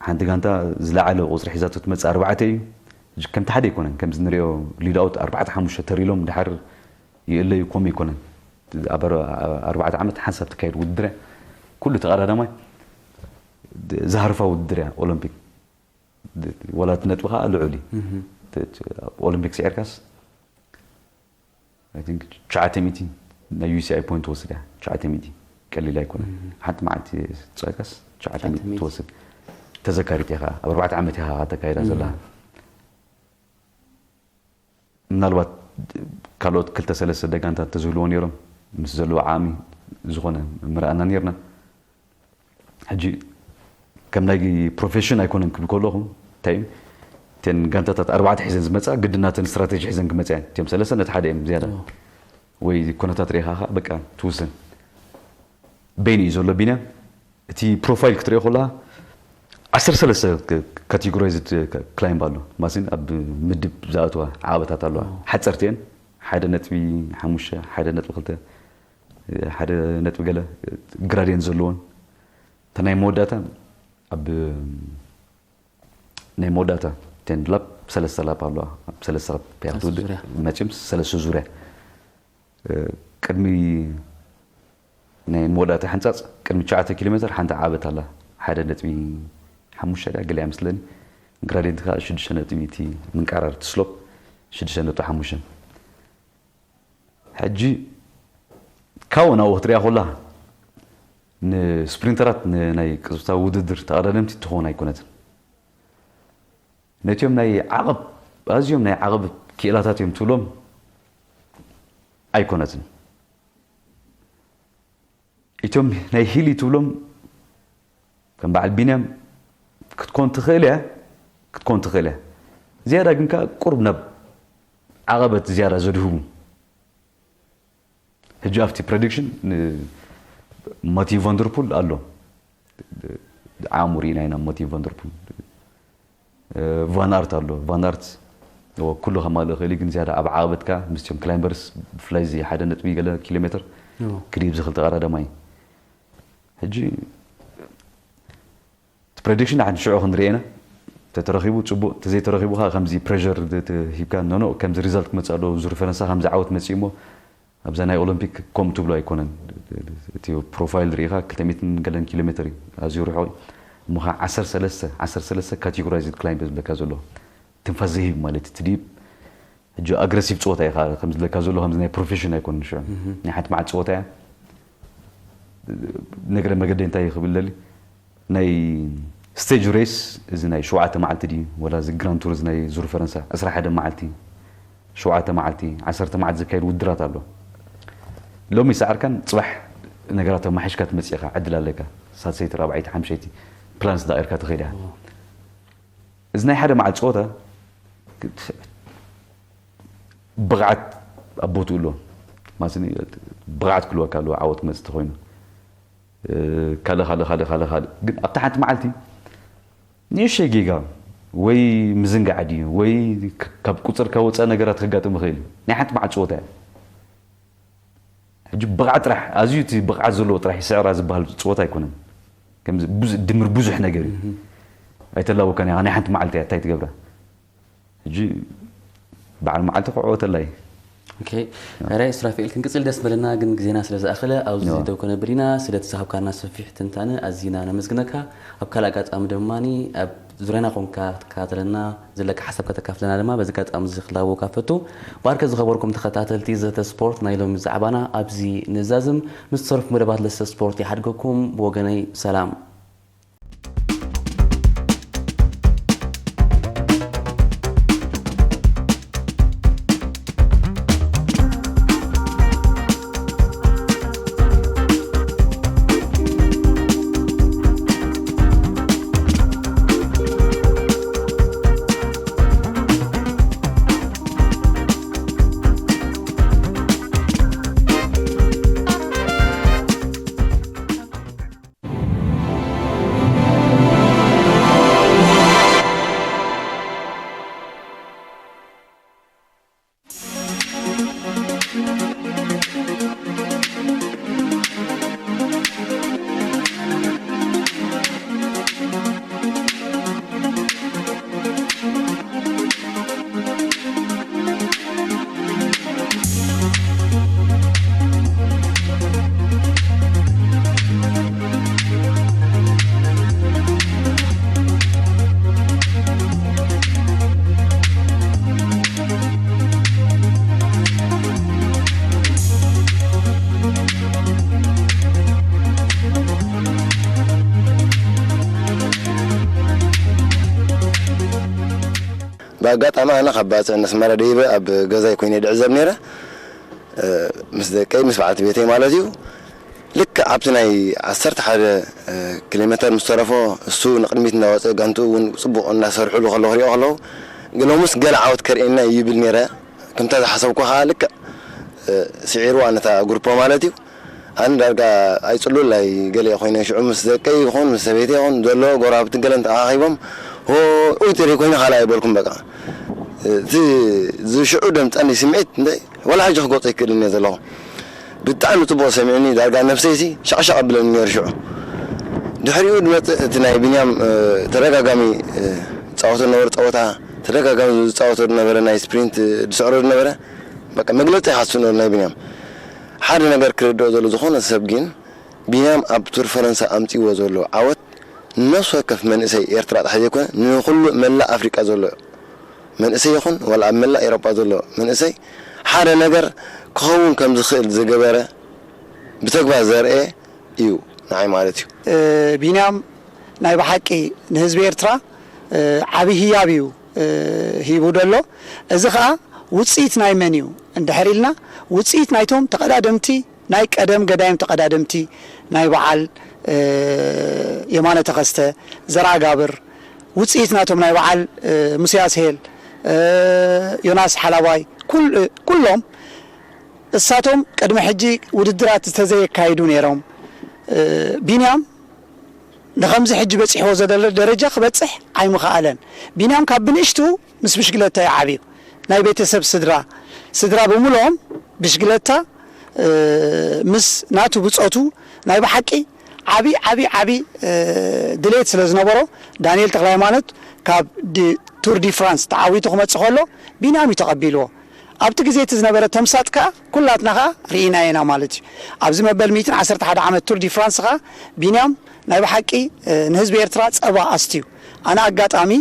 ሓንቲ ጋንታ ዝለዓለ ቁፅሪ ሒዛቶ ትመፅእ ኣርባዕተ እዩ። ከምቲ ሓደ ኣይኮነን ከምዚ ንሪኦ ሊዳውት ኣርባዕተ ሓሙሽተ ተሪሎም ድሓር ይእለዩ ከምኡ ኣይኮነን። ኣብ ኣርባዕተ ዓመት ሓንሳብ ትካየድ ውድድር እያ። ኩሉ ተቐዳዳማይ ዝሃርፋ ውድድር እያ ኦሎምፒክ። ወላ እቲ ነጥቢ ከዓ ልዑል እዩ። ኦሎምፒክ ስዒርካስ ትሽዓተ ሚእቲ ናይ ዩሲኣይ ፖይንት ትወስድ እያ። ትሽዓተ ሚእቲ ቀሊል ኣይኮነን። ሓንቲ መዓልቲ ፀጋስ ትሽዓተ ሚእቲ ትወስድ ተዘካሪት ኢኻ ኣብ ኣርባዕተ ዓመት ኢኻ ተካይዳ ዘላ። ምናልባት ካልኦት ክልተ ሰለስተ ደጋንታት ተዝህልዎ ነይሮም ምስ ዘለዎ ዓቕሚ ዝኾነ ምረኣና ነይርና። ሕጂ ከም ናይ ፕሮፌሽን ኣይኮነን ክብል ከለኹ እንታይ እዩ እተን ጋንታታት ኣርባዕተ ሒዘን ዝመፃ ግድናተን ስትራቴጂ ሒዘን ክመፅያ እቲኦም ሰለስተ ነቲ ሓደ እዮም ዝያዳ ወይ ኩነታት ርኢኻ ከዓ በቃ ትውስን በይኑ እዩ ዘሎ ቢንያም። እቲ ፕሮፋይል ክትሪኦ ከለካ ዓሰርተ ሰለስተ ካቴጎራይዝድ ክላይምብ ኣሎ ማሲን ኣብ ምድብ ዝኣትዋ ዓቐበታት ኣለዋ። ሓፀርቲ እየን ሓደ ነጥቢ ሓሙሽተ ሓደ ነጥቢ ክልተ ሓደ ነጥቢ ገለ ግራድየንት ዘለዎን እታ ናይ መወዳእታ ኣብ ናይ መወዳእታ ቴን ላፕ ሰለስተ ላፕ ኣለዋ። ኣብ ሰለስተ ላፕ እያ ክትውድእ መቸም ሰለስተ ዙርያ ቅድሚ ናይ መወዳእታ ሕንፃፅ ቅድሚ ትሽዓተ ኪሎ ሜትር ሓንቲ ዓበት ኣላ ሓደ ነጥቢ ሓሙሽተ ድያ ገሊኣ ምስለኒ ግራድየንት ከዓ ሽዱሽተ ነጥቢ እቲ ምንቃራር እቲ ስሎፕ ሽዱሽተ ነጥቢ ሓሙሽተ ሕጂ ካብኡ ናብኡ ክትሪኣ ኮላ ንስፕሪንተራት ናይ ቅጽብታዊ ውድድር ተቐዳደምቲ ትኸውን ኣይኮነትን። ነቲኦም ናይ ዓቐብ ኣዝዮም ናይ ዓቐብ ክኢላታት እዮም ትብሎም ኣይኮነትን። እቶም ናይ ሂሊ ትብሎም ከም በዓል ቢንያም ክትኮን ትኽእል እያ ክትኮን ትኽእል እያ። ዝያዳ ግን ከዓ ቁርብ ናብ ዓቐበት ዝያዳ ዘድህቡ ሕጂ ኣብቲ ፕረዲክሽን ማቲቭ ቫንደርፑል ኣሎ። ዓሙ ርኢና ኢና ማቲቭ ቫንደርፑል። ቫን ኣርት ኣሎ። ቫን ኣርት ኩሉ ከማልእ ይኽእል እዩ፣ ግን ዝያዳ ኣብ ዓቐበትካ ምስቲኦም ክላይምበርስ ብፍላይ እዚ ሓደ ነጥቢ ገለ ኪሎ ሜትር ክድይብ ዝኽእል ተቐዳዳማይ። ሕጂ እቲ ፕረዲክሽን ንሓንቲ ሽዑ ክንርኢ ኢና። ተተረኺቡ ጽቡቕ፣ ተዘይተረኺቡ ከዓ ከምዚ ፕሬር ሂብካ፣ ኖ ኖ፣ ከምዚ ሪዛልት ክመጽእ ኣለዎ፣ ዙር ፈረንሳ ከምዚ ዓወት መጽኡ እሞ ኣብዛ ናይ ኦሎምፒክ ከምኡ ትብሎ ኣይኮነን። እቲ ፕሮፋይል ርኢኻ ክልተ ሚእትን ገለን ኪሎ ሜትር እዩ፣ ኣዝዩ ርሑቕ እዩ። እሞ ከዓ ዓሰርተ ሰለስተ፣ ዓሰርተ ሰለስተ ካቴጎራይዝድ ክላይምብ ዝብለካ ዘሎ ትንፋስ ዘይህብ ማለት እዩ። ትድይብ ሕጂ ኣግረሲቭ ፀወታ እዩ ከዓ ከም ዝብለካ ዘሎ ከምዚ ናይ ፕሮፌሽን ኣይኮነን። ሽዑ ናይ ሓንቲ መዓልቲ ፀወታ እያ። ነገረ መገደይ እንታይ ክብል ደሊ፣ ናይ ስቴጅ ሬስ እዚ ናይ ሸውዓተ መዓልቲ ድዩ ወላ እዚ ግራንድ ቱር እዚ ናይ ዙር ፈረንሳ ዕስራ ሓደ መዓልቲ፣ ሸውዓተ መዓልቲ፣ ዓሰርተ መዓልቲ ዝካየድ ውድድራት ኣሎ። ሎሚ ሰዓርካን ጽባሕ ነገራት ኣማሒሽካ ትመጽእ ኢኻ፣ ዕድል ኣለካ። ሳልሰይቲ ራብዓይቲ ሓምሸይቲ ፕላን ስለ ጌርካ ትኸይድ ኢኻ። እዚ ናይ ሓደ መዓልቲ ጸወታ ብቕዓት ኣብ ቦትኡ ኣሎ። ማስኒ ብቕዓት ክህልወካ ኣለዎ ዓወት ክመጽእ ተኾይኑ። ካልእ ካልእ ካልእ ካልእ ካልእ ግን ኣብታ ሓንቲ መዓልቲ ንእሽተይ ጌጋ ወይ ምዝንጋዕ ድዩ ወይ ካብ ቁፅርካ ወፃእ ነገራት ከጋጥም ይኽእል እዩ። ናይ ሓንቲ መዓልቲ ፀወታ እያ። ሕጂ ብቕዓት ጥራሕ፣ ኣዝዩ እቲ ብቕዓት ዘለዎ ጥራሕ ይስዕራ ዝበሃል ፀወታ ኣይኮነን። ከምዚ ብዙ ድምር ብዙሕ ነገር እዩ። ኣይተላወካን እያ ናይ ሓንቲ መዓልቲ እያ እንታይ ትገብራ። ሕጂ በዓል መዓልቲ ክዕወተላ እዩ። ኦኬ፣ ሕራይ ሱራፌል ክንቅጽል ደስ በለና፣ ግን ግዜና ስለ ዝኣኸለ ኣብዚ ደው ከነብል ኢና። ስለቲ ዝሃብካና ሰፊሕ ትንታነ ኣዚና ነመስግነካ። ኣብ ካልእ ኣጋጣሚ ድማ ኣብ ዙርያና ኮንካ ክትከታተለና ዘለካ ሓሳብ ከተካፍለና ድማ በዚ ኣጋጣሚ እዚ ክላበወካ ፈቱ። ባርከ ዝኸበርኩም ተኸታተልቲ ዘተ ስፖርት ናይ ሎሚ ዛዕባና ኣብዚ ንዛዝም። ምስ ትሰርፉ መደባት ለሰ ስፖርት ይሓድገኩም። ብወገነይ ሰላም። ብኣጋጣሚ ኣነ ካብ ባጽዕ ነስመራ ደይበ ኣብ ገዛይ ኮይነ ድዕዘብ ነይረ። ምስ ደቀይ ምስ በዓልቲ ቤተይ ማለት እዩ። ልክዕ ኣብቲ ናይ ዓሰርተ ሓደ ኪሎ ሜተር ምስ ተረፎ እሱ ንቕድሚት እንዳወፀ ጋንትኡ እውን ፅቡቕ እንዳሰርሕሉ ከለዉ ክሪኦ ከለዉ ግሎምስ ገለ ዓወት ከርእየና እዩ ይብል ነይረ። ከምታ ዝሓሰብኩ ከዓ ልክዕ ስዒርዋ ነታ ግሩፖ ማለት እዩ። ኣነ ዳርጋ ኣይፅሉል ኣይገለ ኮይነ ሽዑ ምስ ደቀይ ይኹን ምስ ሰበይቲ ይኹን ዘሎ ጎረባብቲ ገለን ተኣኻኺቦም ሆ ኡይ ጥሪ ኮይነ ካልእ ኣይበልኩም በቃ እቲ ዝሽዑ ደምፀኒ ስምዒት እንደ ወላ ሕጂ ክገልፆ ይክእልን እየ ዘለኹ ብጣዕሚ ፅቡቅ ሰሚዕኒ ዳርጋ ነብሰይሲ ሻቅሻቅ ኣብለኒ ነይሩ ሽዑ ድሕሪኡ ድመፅእ እቲ ናይ ቢንያም ተደጋጋሚ ዝፃወቶ ዝነበረ ፀወታ ተደጋጋሚ ዝፃወቶ ዝነበረ ናይ ስፕሪንት ዝስዕሮ ዝነበረ በቃ መግለፂ ይሓስብ ነሩ ናይ ቢንያም ሓደ ነገር ክርድኦ ዘሎ ዝኾነ ሰብ ግን ቢንያም ኣብ ቱር ፈረንሳ ኣምፂዎ ዘሎ ዓወት ንነፍሲ ወከፍ መንእሰይ ኤርትራ ጥራሕ ዘይኮነ ንኩሉ መላእ ኣፍሪቃ ዘሎ መንእሰይ ይኹን ዋላ ኣብ መላእ ኤሮጳ ዘሎ መንእሰይ ሓደ ነገር ክኸውን ከም ዝኽእል ዝገበረ ብተግባር ዘርኤ እዩ ንዓይ ማለት እዩ። ቢንያም ናይ ብሓቂ ንህዝቢ ኤርትራ ዓቢ ህያብ እዩ ሂቡ ደሎ። እዚ ኸኣ ውጽኢት ናይ መን እዩ እንድሕር ኢልና ውጽኢት ናይቶም ተቐዳደምቲ ናይ ቀደም ገዳይም ተቐዳደምቲ ናይ በዓል የማነ ተኸስተ፣ ዘርኣጋብር፣ ውፅኢት ናቶም ናይ በዓል ሙሴ ኣስሄል፣ ዮናስ ሓላባይ ኩሎም እሳቶም ቅድሚ ሕጂ ውድድራት ዝተዘየካይዱ ነይሮም። እ፣ ቢንያም ንኸምዚ ሕጂ በጺሕዎ ዘሎ ደረጃ ክበጽሕ ኣይምኸኣለን። ቢንያም ካብ ብንእሽቱ ምስ ብሽግለታ እዩ ዓብዩ። ናይ ቤተሰብ ስድራ፣ ስድራ ብምልኦም ብሽግለታ፣ እ፣ ምስ ናቱ ብጾቱ ናይ ብሓቂ ዓቢ፣ ዓቢ፣ ዓቢ፣ እ፣ ድሌት ስለ ዝነበሮ፣ ዳንኤል ተኽለ ሃይማኖት ካብ ድ-፣ ቱር ዲ ፍራንስ ተዓዊቱ ክመጽእ ከሎ ቢንያም እዩ ተቐቢልዎ። ኣብቲ ግዜ እቲ ዝነበረ ተምሳጥ ከኣ ኩላትና ከኣ ርኢናዮ ኢና ማለት እዩ። ኣብዚ መበል ሚእትን ዓሰርተ ሓደ ዓመት ቱር ዲ ፍራንስ ከኣ ቢንያም ናይ ብሓቂ፣ እ፣ ንህዝቢ ኤርትራ ጸባ ኣስትዩ። ኣነ ኣጋጣሚ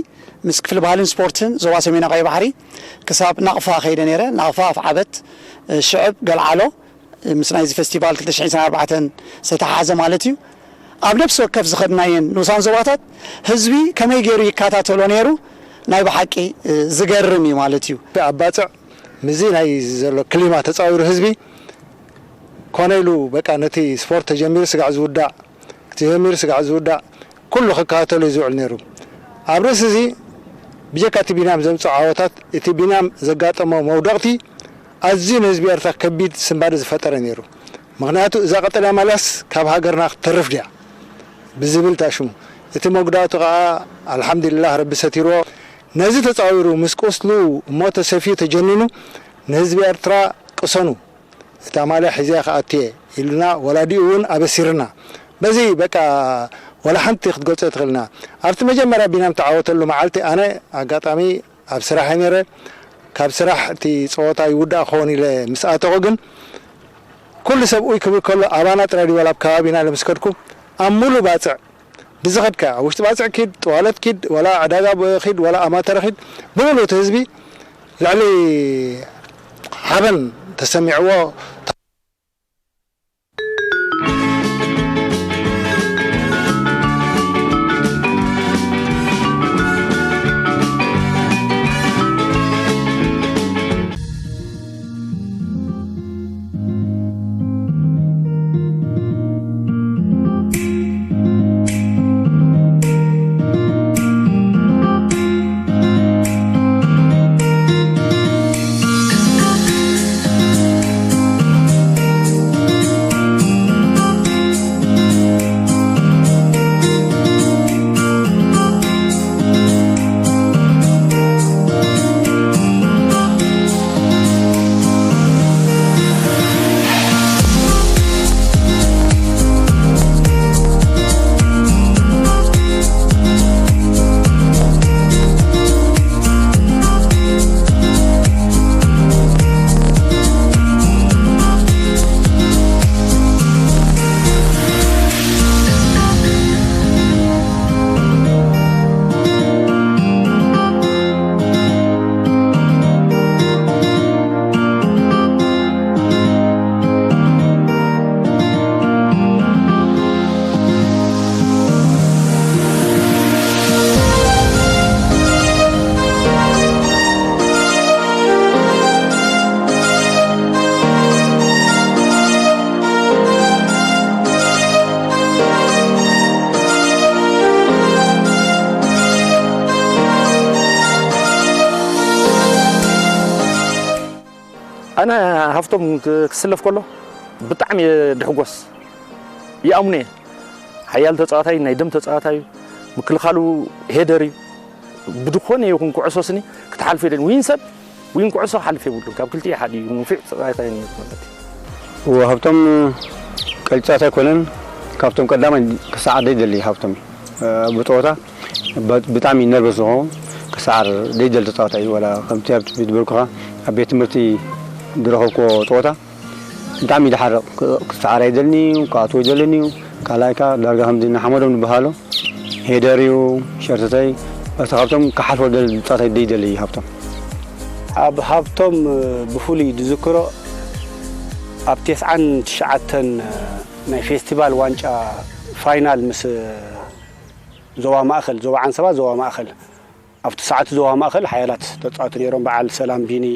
ምስ ክፍሊ ባህልን ስፖርትን ዞባ ሰሜናዊ ቀይሕ ባሕሪ ክሳብ ናቕፋ ከይደ ነይረ። ናቕፋ፣ ኣፍዓበት፣ እ፣ ሽዕብ፣ ገልዓሎ፣ እ፣ ምስ ናይዚ ፌስቲቫል ክልተ ሽሕን ዕስራን ኣርባዕተን ዝተተሓሓዘ ማለት እዩ። ኣብ ነፍሲ ወከፍ ዝኸድናየን ንኡሳን ዞባታት ህዝቢ ከመይ ገይሩ ይከታተሎ ነይሩ፣ ናይ ብሓቂ፣ እ፣ ዝገርም እዩ ማለት እዩ። ኣብ ባጽዕ ምስዚ ናይ ዘሎ ክሊማ ተጻዊሩ ህዝቢ ኮነ ኢሉ በቃ ነቲ ስፖርት ተጀሚሩ ስጋዕ ዝውዳእ፣ ተጀሚሩ ስጋዕ ዝውዳእ ኩሉ ክከታተሎ እዩ ዝውዕል ነይሩ። ኣብ ርእሲ እዚ ብጀካ እቲ ቢንያም ዘምጽኦ ዓወታት፣ እቲ ቢንያም ዘጋጠሞ መውደቕቲ ኣዝዩ ንህዝቢ ኤርትራ ከቢድ ስንባደ ዝፈጠረ ነይሩ። ምኽንያቱ እዛ ቀጠልያ ማልያስ ካብ ሃገርና ክትተርፍ ድያ ብዝብል እታ ሽሙ። እቲ መጉዳእቱ ከኣ ኣልሓምዱሊላህ ረቢ ሰቲርዎ። ነዚ ተጻዊሩ ምስ ቁስሉ እሞ ተሰፍዩ ተጀኒኑ ንህዝቢ ኤርትራ ቅሰኑ፣ እታ ማልያ ሒዘ ክኣቱ እየ ኢሉና፣ ወላዲኡ እውን ኣበሲርና። በዚ በቃ ወላ ሓንቲ ክትገልጾ ትኽእልና። ኣብቲ መጀመርያ ቢንያም ተዓወተሉ መዓልቲ ኣነ ኣጋጣሚ ኣብ ስራሕ እየ ነይረ። ካብ ስራሕ እቲ ጸወታ ይውዳእ ክኸውን ኢለ ምስ ኣተኹ ግን ኩሉ ሰብ ኡይ ክብል ከሎ ኣባና ጥራይ ድዩ ዋላ ኣብ ከባቢና ኢለ ምስ ከድኩ ኣብ ሙሉእ ባጽዕ ብዝኸድካ ኣብ ውሽጢ ባጽዕ ኪድ፣ ጠዋለት ኪድ፣ ዋላ ዕዳጋ ብ-፣ ኪድ፣ ዋላ ኣማተረ ኪድ፣ ብምሉእ እቲ ህዝቢ ልዕሊ ሓበን ተሰሚዕዎ። ኣነ ሃፍቶም ክ-፣ ክስለፍ ከሎ ብጣዕሚ እየ ድሕጎስ። ይኣምኖ እየ። ሓያል ተጻዋታይ፣ ናይ ደም ተጻዋታይ እዩ። ምክልኻሉ ሄደር እዩ። ብድኾነ ይኹን ኩዕሶ ስኒ ክትሓልፎ የለን። ዊን ሰብ ዊን ኩዕሶ ክሓልፍ የብሉን። ካብ ክልቲኡ ሓደ እዩ። ንፉዕ ተጻዋታይ ነይሩ ማለት እዩ። እወ፣ ሃብቶም ቀሊል ተጻዋታይ ኣይኮነን። ካብቶም ቀዳማይ ክሰዓር ዘይደሊ ሃብቶም እዩ። እ፣ ብጸወታ ብ-፣ ብጣዕሚ ነርቨስ ዝኸውን ክሰዓር ዘይደሊ ተጻዋታይ እዩ። ዋላ ከምቲ ኣብቲ ዝነበርኩኻ ኣብ ቤት ትምህርቲ ዝረኸብክዎ ጸወታ ብጣዕሚ ይደሓርቕ። ክ-፣ ክሰዓር ኣይደልን እዩ፣ ክኣትዎ ኣይደልን እዩ። ካልኣይ ከኣ ዳርጋ ከምዚ ንሓመዶም ዝበሃሎ ሄደር እዩ፣ ሸርተታይ፣ በቲ ካብቶም ክሓልፎ ደል-፣ ጻታይ ደይደሊ እዩ ሃብቶም። ኣብ ሃብቶም ብፍሉይ ዝዝክሮ ኣብ ተስዓን ትሽዓተን ናይ ፌስቲቫል ዋንጫ ፋይናል ምስ ዞባ ማእከል፣ ዞባ ዓንሰባ፣ ዞባ ማእከል ኣብቲ ሰዓት ዞባ ማእከል ሓያላት ተጻወቱ ነይሮም። በዓል ሰላም ቢኒ፣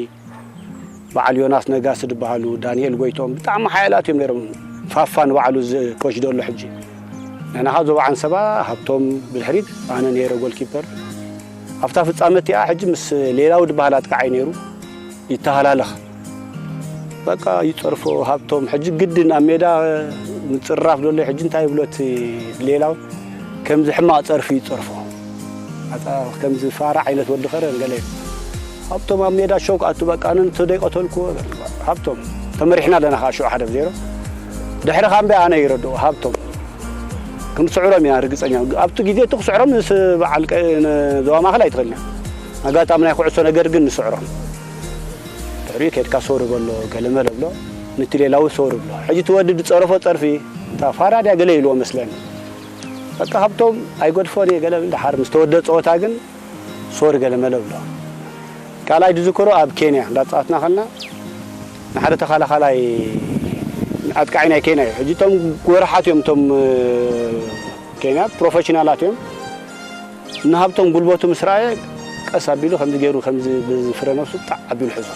በዓል ዮናስ ነጋሲ ዝበሃሉ፣ ዳንኤል ጎይቶም ብጣዕሚ ሓያላት እዮም ነይሮም። ፋፋ ንባዕሉ እዚ ኮች ደሎ ሕጂ። ንሕና ካብ ዞባ ዓንሰባ ሃብቶም ብድሕሪት፣ ኣነ ነይረ ጎልኪፐር። ኣብታ ፍጻመ እቲኣ ሕጂ ምስ ሌላው ዝበሃል ኣጥቃዓይ ነይሩ ይተሃላለኽ። በቃ ይጸርፎ ሃብቶም። ሕጂ ግድን ኣብ ሜዳ ምጽራፍ ዘሎ። ሕጂ እንታይ ይብሎ እቲ ሌላው፣ ከምዚ ሕማቕ ጸርፊ ይጸርፎ። ኣታ ከምዚ ፋራ ዓይነት ወዲ ኸረን ገለ። ሃብቶም ኣብ ሜዳ ሸውክ ኣቱ በቃ፣ ኣነ እንተ ደይቀተልኩዎ፣ ሃብቶም ተመሪሕና ኣለና ከዓ ሽዑ ሓደ ብዜሮ። ድሕሪ ካምቤ ኣነ ይረድኦ፣ ሃብቶም ክንስዕሮም ኢና ርግጸኛ። ኣብቲ ግዜ እቲ ክስዕሮም ምስ በዓል ቀ-፣ ን-፣ ዞባ ማእከል ኣይትኽእልን እያ። ኣጋጣሚ ናይ ኩዕሶ ነገር ግን ንስዕሮም። ድሕሪኡ ኬድካ ሶሪ በሎ፣ ገለመለ ብሎ፣ ንትሌላዊ ሶሪ ብሎ። ሕጂ እቲ ወዲ ዝጸረፎ ጸርፊ፣ እታ ፋራ ድያ ገለ ኢልዎ መስለኒ። በቃ ሃብቶም ኣይገድፎን እየ ገለ፣ ደሓር ምስ ተወደ ጸወታ ግን ሶሪ ገለመለ ብሎ። ካልኣይ ዝዝክሮ ኣብ ኬንያ እንዳተጻወትና ከለና፣ ንሓደ ተኸላኻላይ ኣጥቃዒ ናይ ኬንያ እዩ። ሕጂ እቶም ጎረሓት እዮም እቶም፣ እ፣ ኬንያ ፕሮፌሽናላት እዮም። ንሃብቶም ጉልበቱ ምስ ረኣየ ቀስ ኣቢሉ ከምዚ ገይሩ ከምዚ ብፍረ ነብሱ ጣዕ ኣቢሉ ሕዞ።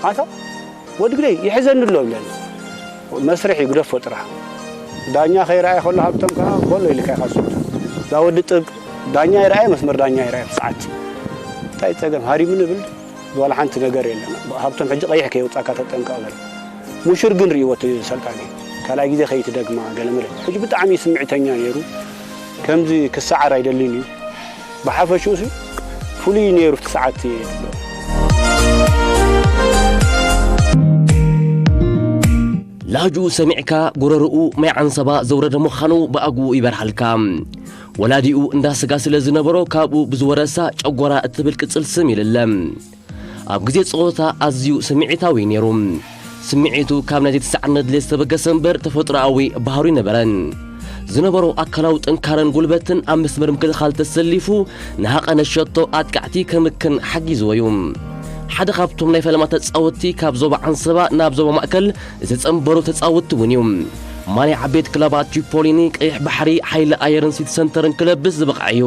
ኣታ ወዲ ግደይ ይሕዘኒ ኣሎ ይብለኒ። መስርሕ ይግደፎ ጥራሕ። ዳኛ ከይረኣየ ከሎ ሃብቶም ከኣ በሎ ኢልካ ኢኻ ዝስዕቦ። እዛ ወዲ ጥብ ዳኛ ይረኣየ መስመር ዳኛ ይረኣየ ብሰዓት። እንታይ ጸገም ሃሪሙኒ ይብል። ዋላ ሓንቲ ነገር የለን። ሃብቶም ሕጂ ቀይሕ ከየውጻካ ተጠንቀቕ በል። ሙሹር ግን ርእይዎ እቲ ሰልጣኒ። ካልኣይ ግዜ ከይትደግማ ገለ መለ። ሕጂ ብጣዕሚ ስምዒተኛ ነይሩ። ከምዚ ክሰዓር ኣይደልን እዩ። ብሓፈሽኡ ሲ ፍሉይ ነይሩ እቲ ሰዓት። ላጅኡ ሰሚዕካ ጎረርኡ ማይ ዓንሰባ ዘውረደ ምዃኑ ብኣግኡ ይበርሃልካ። ወላዲኡ እንዳ ስጋ ስለ ዝነበሮ ካብኡ ብዝወረሳ ጨጎራ እትብል ቅጽል ስም ይልለ። ኣብ ግዜ ጸወታ ኣዝዩ ስምዒታዊ ነይሩ። ስምዒቱ ካብ ናይ ዘይተሰዓርነት ድሌት ዝተበገሰ እምበር ተፈጥሮኣዊ ባህሩ ኣይነበረን። ዝነበሮ ኣካላዊ ጥንካረን ጉልበትን ኣብ መስመር ምክልኻል ተሰሊፉ ንሃቐነ ሸቶ ኣጥቃዕቲ ከምክን ሓጊዝዎ እዩ። ሓደ ካብቶም ናይ ፈለማ ተጻወትቲ ካብ ዞባ ዓንሰባ ናብ ዞባ ማእከል ዝተጸንበሩ ተጻወትቲ እውን እዩ። ማልያ ዓበይቲ ክለባት ቺፖሊኒ፣ ቀይሕ ባሕሪ፣ ሓይሊ ኣየርን ሲቲ ሰንተርን ክለብስ ዝበቕዐ እዩ።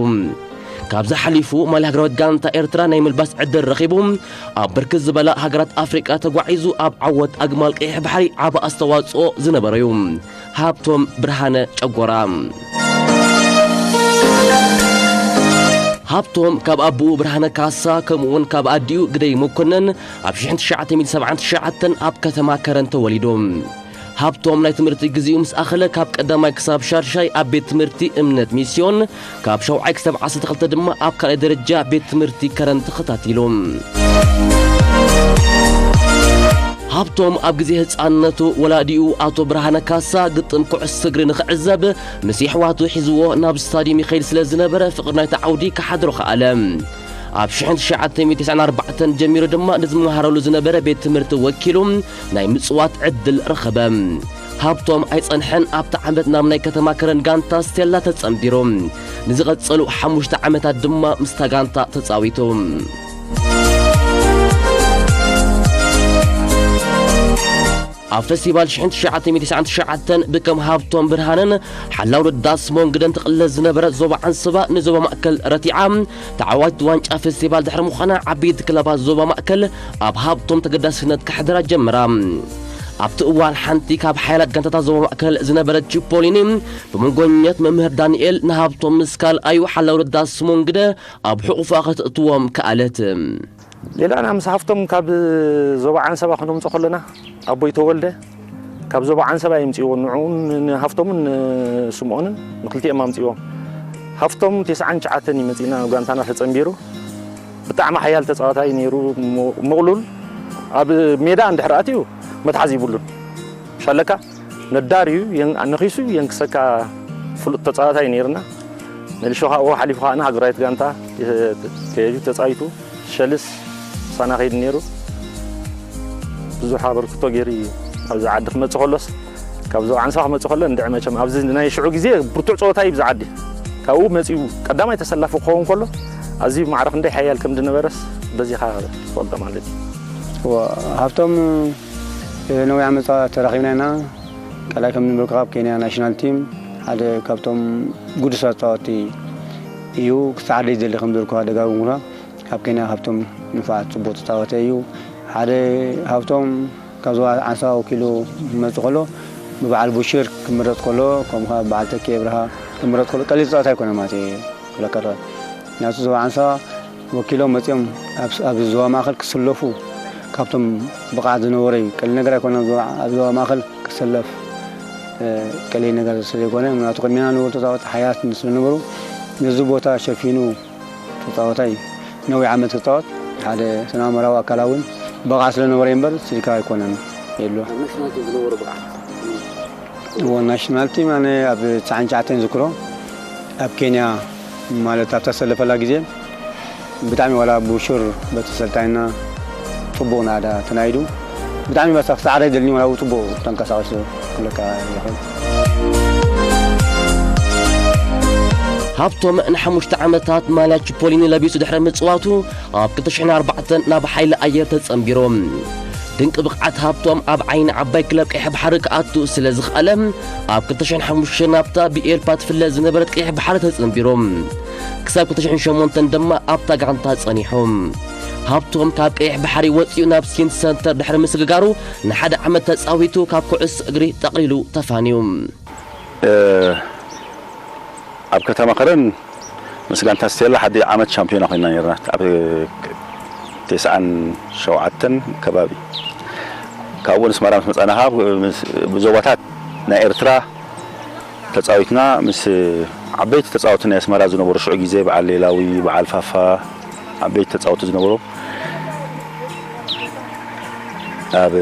ካብዚ ሓሊፉ ማልያ ሃገራዊት ጋንታ ኤርትራ ናይ ምልባስ ዕድል ረኺቡ ኣብ ብርክት ዝበላ ሃገራት ኣፍሪቃ ተጓዒዙ ኣብ ዓወት ኣግማል ቀይሕ ባሕሪ ዓቢ ኣስተዋጽኦ ዝነበሮ እዩ። ሃብቶም ብርሃነ ጨጎራ። ሃብቶም ካብ ኣቦኡ ብርሃነ ካሳ ከምኡ እውን ካብ ኣዲኡ ግደይ መኮነን ኣብ ሽሕን ትሽዓተ ሚእትን ሰብዓን ትሽዓተን ኣብ ከተማ ከረን ተወሊዱ። ሃብቶም ናይ ትምህርቲ ግዜኡ ምስ ኣኸለ ካብ ቀዳማይ ክሳብ ሻድሻይ ኣብ ቤት ትምህርቲ እምነት ሚስዮን፣ ካብ ሻውዓይ ክሳብ ዓሰርተ ክልተ ድማ ኣብ ካልኣይ ደረጃ ቤት ትምህርቲ ከረን ተኸታቲሉ። ሃብቶም ኣብ ግዜ ህጻንነቱ ወላዲኡ ኣቶ ብርሃነ ካሳ ግጥም ኩዕሶ እግሪ ንኽዕዘብ ምስ የሕዋቱ ሒዝዎ ናብ ስታድዩም ይኸይድ ስለ ዝነበረ ፍቕሪ ናይቲ ዓውዲ ክሓድሮ ከኣለ። ኣብ ሽሕን ትሽዓተ ሚእትን ተስዓን ኣርባዕተን ጀሚሩ ድማ ንዝመሃረሉ ዝነበረ ቤት ትምህርቲ ወኪሉ ናይ ምጽዋት ዕድል ረኸበ። ሃብቶም ኣይጸንሐን፣ ኣብታ ዓመት ናብ ናይ ከተማ ከረን ጋንታ ስቴላ ተጸንቢሩ። ንዝቐጸሉ ሓሙሽተ ዓመታት ድማ ምስታ ጋንታ ተጻዊቱ። ኣብ ፈስቲቫል ሽሕን ትሽዓተ ሚእትን ተስዓን ትሽዓተን ብከም ሃብቶም ብርሃንን ሓላው ረዳስ ሞንግደን ትቕለስ ዝነበረት ዞባ ዓንሰባ ንዞባ ማእከል ረቲዓ ተዓዋቲት ዋንጫ ፈስቲቫል ድሕሪ ምዃና ዓበይቲ ክለባት ዞባ ማእከል ኣብ ሃብቶም ተገዳስነት ከሕድራ ጀመራ። ኣብቲ እዋን ሓንቲ ካብ ሓያላት ጋንታታት ዞባ ማእከል ዝነበረት ቺፖሊኒ ብመንጎኛት መምህር ዳንኤል ንሃብቶም ምስ ካልኣዩ ሓላው ረዳስ ሞንግደ ኣብ ሕቑፋ ከተእትዎም ከኣለት። ሌላና ምስ ሃፍቶም ካብ ዞባ ዓንሰባ ክነምጾ ከለና ኣቦይ ተወልደ ካብ ዞባ ዓንሰባ የምጽእዎ። ንዕኡን ንሃፍቶምን ንስምኦንን ንክልቲኦም ኣምጽእዎም። ሃፍቶም ተስዓን ትሽዓተን እዩ መጺእና፣ ጋንታና ተጸንቢሩ። ብጣዕሚ ሓያል ተጻዋታይ ነይሩ። ሞ-፣ ምቕሉል ኣብ ሜዳ እንድሕር ኣትዩ መትሓዝ ይብሉን። ሻለካ ነዳር እዩ፣ የን-፣ ነኺሱ የንክሰካ ፍሉጥ ተጻዋታይ ነይርና። መልሾ ካብኡ ሓሊፉ ከኣ ንሃገራዊት ጋንታ የ-፣ ከይዱ ተጻዊቱ። ሸልስ ምሳና ከይዱ ነይሩ። ብዙሕ ኣበርክቶ ገይሩ እዩ ኣብዚ ዓዲ ክመጽእ ከሎስ፣ ካብ ዞባ ዓንሰባ ክመጽእ ከሎ እንድዒ መቸም ኣብዚ ናይ ሽዑ ግዜ ብርቱዕ ጸወታ እዩ ኣብዚ ዓዲ። ካብኡ መጺኡ ቀዳማይ ተሰላፊ ክኸውን ከሎ ኣዝዩ ማዕረ ክንደይ ሓያል ከም ዝነበረስ በዚኻ ትፈልጦ ማለት እዩ። እወ፣ ሃብቶም፣ እ፣ ነዊሕ ዓመት ተራኺብና ኢና። ካልኣይ ከም ዝነበርኩ ካብ ኬንያ ናሽናል ቲም ሓደ ካብቶም ግዱሳት ተጻወትቲ እዩ። ክሳዕ ደይ ዝደሊ ከም ዝበልኩ ደጋግምኩኻ፣ ካብ ኬንያ ካብቶም ንፉዓት ጽቡቕ ተጻወተ እዩ። ሓደ ሃብቶም ካብ ዞባ ዓንሰባ ወኪሉ ክመጽእ ከሎ ብበዓል ቡሽር ክምረጽ ከሎ፣ ከምኡ ከኣ በዓል ተኪ ኣብርሃ ክምረጽ ከሎ ቀሊል ጸወታ ኣይኮነ ማለት እዩ ክብለካ እኽእል። ናቱ ዞባ ዓንሰባ ወኪሎም መጺኦም ኣብ፣ ኣብ ዞባ ማእከል ክስለፉ፣ ካብቶም ብቕዓት ዝነበረይ ቀሊል ነገር ኣይኮነን። ኣብ ዞባ፣ ኣብ ዞባ ማእከል ክሰለፍ፣ እ፣ ቀሊል ነገር ስለ ዘይኮነ፣ ምኽንያቱ ቅድሜና ዝነበሩ ተጻወትቲ ሓያት ስለ ዝነበሩ፣ ነዚ ቦታ ሸፊኑ ተጻዋታይ ነዊሕ ዓመት ክጻወት፣ ሓደ ስነ ኣእምሮኣዊ ኣካላውን ብቕዓት ስለ ነበረ እምበር፣ ስልካ ኣይኮነን የድልዮ። ኣብ ናሽናል ቲም ዝነበሮ ብቕዓት? እዎ፣ ናሽናል ቲም ኣነ ኣብ ትስዓን ትሽዓተን ዝክሮ ኣብ ኬንያ ማለት ኣብታ ዝሰለፈላ ግዜ ብጣዕሚ ዋላ ብሹር በቲ ሰልጣኝና ጽቡቕ ናዳ ተናይዱ ብጣዕሚ በሳ ክሳዕ ደልኒ ዋላ ጽቡቕ ተንቀሳቒሱ ክብለካ ይኽእል። ሃብቶም ንሓሙሽተ ዓመታት ማልያ ቺፖሊኒ ለቢሱ ድሕሪ ምጽዋቱ ኣብ ክልተ ሽሕን ኣርባዕተን ናብ ሓይሊ ኣየር ተጸንቢሩ። ድንቂ ብቕዓት ሃብቶም ኣብ ዓይኒ ዓባይ ክለብ ቀይሕ ባሕሪ ክኣቱ ስለ ዝኸኣለ ኣብ ክልተ ሽሕን ሓሙሽተን ናብታ ብኤልፓ ትፍለጥ ዝነበረት ቀይሕ ባሕሪ ተጸንቢሩ። ክሳብ ክልተ ሽሕን ሸሞንተን ድማ ኣብታ ጋንታ ጸኒሑ። ሃብቶም ካብ ቀይሕ ባሕሪ ወጺኡ ናብ ሲንቲ ሰንተር ድሕሪ ምስግጋሩ ንሓደ ዓመት ተጻዊቱ ካብ ኩዕሶ እግሪ ጠቕሊሉ ተፋንዩ። ኣብ ከተማ ከረን ምስ ጋንታ ስቴላ ሓደ ዓመት ሻምፒዮና ኮይና ነርና ኣብ ተስዓን ሸውዓተን ከባቢ። ካብኡ ንስመራ ምስ መጻና ከዓ ምስ ብዞባታት ናይ ኤርትራ ተጻዊትና ምስ ዓበይቲ ተጻወቲ ናይ ኣስመራ ዝነበሩ ሽዑ ግዜ በዓል ሌላዊ፣ በዓል ፋፋ፣ ዓበይቲ ተጻወቲ ዝነበሩ ኣብ